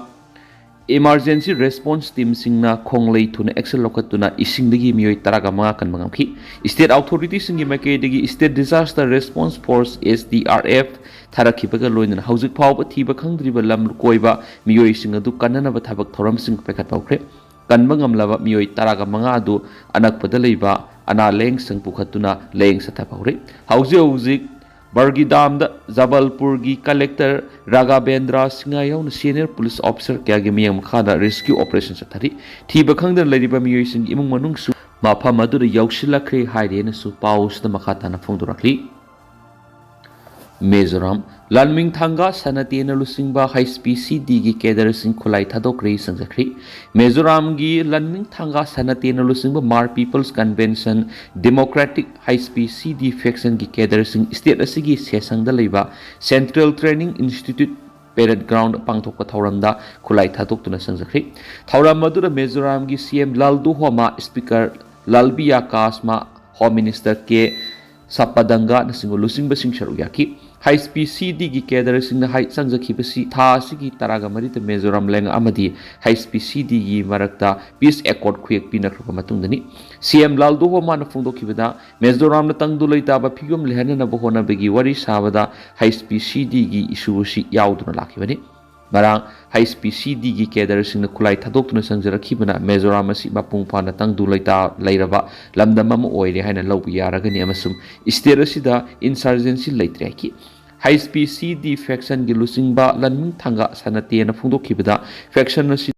ꯏꯃꯥꯔꯖꯦꯟꯁꯤ ꯔꯦꯁꯄꯣꯟꯁ ꯇꯤꯝꯁꯤꯡꯅ ꯈꯣꯡꯂꯩ ꯊꯨꯅ ꯑꯦꯛꯁꯟ ꯂꯧꯈꯠꯇꯨꯅ ꯏꯁꯤꯡꯗꯒꯤ ꯃꯤꯑꯣꯏ ꯇꯔꯥꯒ ꯃꯉꯥ ꯀꯟꯕ ꯉꯝꯈꯤ꯫ ꯁ꯭ꯇꯦꯠ ꯑꯣꯊꯣꯔꯤꯇꯤꯁꯤꯡꯒꯤ ꯃꯥꯏꯀꯩꯗꯒꯤ state disaster response force, SDRF, ꯊꯥꯔꯛꯈꯤꯕꯒ ꯂꯣꯏꯅꯅ ꯍꯧꯖꯤꯛ ꯐꯥꯎꯕ ꯊꯤꯕ ꯈꯪꯗ꯭ꯔꯤꯕ ꯂꯝ ꯀꯣꯏꯕ ꯃꯤꯑꯣꯏꯁꯤꯡ ꯑꯗꯨ ꯀꯟꯅꯅꯕ ꯊꯕꯛ ꯊꯧꯔꯝꯁꯤꯡ ꯄꯥꯏꯈꯠꯄ ꯍꯧꯈ꯭ꯔꯦ꯫ ꯀꯟꯕ ꯉꯝꯂꯕ ꯃꯤꯑꯣꯏ ꯇꯔꯥꯒ ꯃꯉꯥ ꯑꯗꯨ ꯑꯅꯛꯄꯗ ꯂꯩꯕ ꯑꯅꯥ ꯂꯥꯌꯦꯡꯁꯪ ꯄꯨꯈꯠꯇꯨꯅ ꯂꯥꯌꯦꯡ ꯆꯠꯊꯕ ꯍꯧꯔꯦ꯫ ꯍꯧꯖꯤꯛ ꯍꯧꯖꯤꯛ ꯕꯔꯒꯤꯗꯥꯝꯗ ꯖꯕꯜꯄꯨꯔꯒꯤ ꯀꯂꯦꯛꯇꯔ ꯔꯥꯒꯥꯕꯦꯟꯗ꯭ꯔ ꯁꯤꯡꯍ ꯌꯥꯎꯅ ꯁꯦꯅꯤꯌꯔ ꯄꯨꯂꯤꯁ ꯑꯣꯐꯤꯁꯔ ꯀꯌꯥꯒꯤ ꯃꯤꯠꯌꯦꯡ ꯃꯈꯥꯗ ꯔꯦꯁꯀ꯭ꯌꯨ ꯑꯣꯄꯔꯦꯁꯟ ꯆꯠꯊꯔꯤ꯫ ꯊꯤꯕ ꯈꯪꯗꯅ ꯂꯩꯔꯤꯕ ꯃꯤꯑꯣꯏꯁꯤꯡꯒꯤ ꯏꯃꯨꯡ ꯃꯅꯨꯡꯁꯨ ꯃꯐꯝ ꯑꯗꯨꯗ ꯌꯧꯁꯤꯜꯂꯛꯈ꯭ꯔꯦ ꯍꯥꯏꯔꯦꯅꯁꯨ ꯄꯥꯎ ꯑꯁꯤꯗ ꯃꯈꯥ ꯇꯥꯅ ꯐꯣꯡꯗꯣꯔꯛꯂꯤ꯫ ꯃꯤꯖꯣꯔꯥꯝ, ꯂꯥꯟꯃꯤꯡ ꯊꯥꯡꯒꯥ ꯁꯥꯟꯅꯇꯦꯅ ꯂꯨꯆꯤꯡꯕ HPCDꯒꯤ ꯀꯦꯗꯔꯁꯤꯡ ꯈꯨꯠꯂꯥꯏ ꯊꯥꯗꯣꯛꯈ꯭ꯔꯦ ꯆꯪꯖꯈ꯭ꯔꯦ꯫ ꯃꯤꯖꯣꯔꯥꯝꯒꯤ ꯂꯥꯟꯃꯤꯡ ꯊꯥꯡꯒꯥ ꯁꯥꯟꯅꯇꯦꯅ ꯂꯨꯆꯤꯡꯕ Hmar people's convention democratic, HPCD, ꯐꯦꯛꯁꯟꯒꯤ ꯀꯦꯗꯔꯁꯤꯡ ꯁ꯭ꯇꯦꯠ ꯑꯁꯤꯒꯤ ꯁꯦꯁꯪꯗ ꯂꯩꯕ ꯁꯦꯟꯇ꯭ꯔꯦꯜ ꯇ꯭ꯔꯦꯅꯤꯡ ꯏꯟꯁꯇꯤꯇ꯭ꯌꯨꯠ ꯄꯦꯔꯦꯗ ꯒ꯭ꯔꯥꯎꯟꯗ ꯄꯥꯡꯊꯣꯛꯄ ꯊꯧꯔꯝꯗ ꯈꯨꯠꯂꯥꯏ ꯊꯥꯗꯣꯛꯇꯨꯅ ꯆꯪꯖꯈ꯭ꯔꯦ꯫ ꯊꯧꯔꯝ ꯑꯗꯨꯗ ꯃꯤꯖꯣꯔꯥꯝꯒꯤ CM Lalduhoma, speaker Lalbiakzama, home minister K ꯁꯄꯗꯪꯒꯅꯆꯤꯡꯕ ꯂꯨꯆꯤꯡꯕꯁꯤꯡ ꯁꯔꯨꯛ ꯌꯥꯈꯤ꯫ HPCDꯒꯤ ꯀꯦꯗꯔꯁꯤꯡꯅ ꯍꯥꯏ ꯆꯪꯖꯈꯤꯕꯁꯤ ꯊꯥ ꯑꯁꯤꯒꯤ ꯇꯔꯥꯒ ꯃꯔꯤꯗ ꯃꯤꯖꯣꯔꯥꯝ ꯂꯩꯉꯥꯛ ꯑꯃꯗꯤ HPCDꯒꯤ ꯃꯔꯛꯇ ꯄꯤꯁ ꯑꯦꯀꯣꯔꯗ ꯈꯨꯌꯦꯛ ꯄꯤꯅꯈ꯭ꯔꯕ ꯃꯇꯨꯡꯗꯅꯤ꯫ CM ꯂꯥꯜꯗꯨꯍꯣꯃꯥꯅ ꯐꯣꯡꯗꯣꯛꯈꯤꯕꯗ, ꯃꯤꯖꯣꯔꯥꯝꯅ ꯇꯪꯗꯨ ꯂꯩꯇꯥꯕ ꯐꯤꯕꯝ ꯂꯩꯍꯟꯅꯅꯕ ꯍꯣꯠꯅꯕꯒꯤ ꯋꯥꯔꯤ ꯁꯥꯕꯗ HPCDꯒꯤ ꯏꯁꯨ ꯑꯁꯤ ꯌꯥꯎꯗꯨꯅ ꯂꯥꯛꯈꯤꯕꯅꯤ꯫ ꯉꯔꯥꯡ ꯍꯩꯆ ꯄꯤ ꯁꯤ ꯗꯤꯒꯤ ꯀꯦꯗꯔꯁꯤꯡꯅ ꯈꯨꯠꯂꯥꯏ ꯊꯥꯗꯣꯛꯇꯨꯅ ꯆꯪꯖꯔꯛꯈꯤꯕꯅ ꯃꯤꯖꯣꯔꯥꯝ ꯑꯁꯤ ꯃꯄꯨꯡ ꯐꯥꯅ ꯇꯪꯗꯨ ꯂꯩꯇꯥ ꯂꯩꯔꯕ ꯂꯝꯗꯝ ꯑꯃ ꯑꯣꯏꯔꯦ ꯍꯥꯏꯅ ꯂꯧꯕ ꯌꯥꯔꯒꯅꯤ, ꯑꯃꯁꯨꯡ ꯁ꯭ꯇꯦꯠ ꯑꯁꯤꯗ ꯏꯟꯁꯔꯖꯦꯟꯁꯤ ꯂꯩꯇ꯭ꯔꯦ ꯍꯥꯏꯈꯤ꯫ ꯍꯩꯆ ꯄꯤ ꯁꯤ ꯗꯤ ꯐꯦꯛꯁꯟꯒꯤ ꯂꯨꯆꯤꯡꯕ ꯂꯟꯃꯤꯡ ꯊꯥꯡꯒ ꯁꯅꯇꯦꯅ ꯐꯣꯡꯗꯣꯛꯈꯤꯕꯗ, ꯐꯦꯛꯁꯟ ꯑꯁꯤ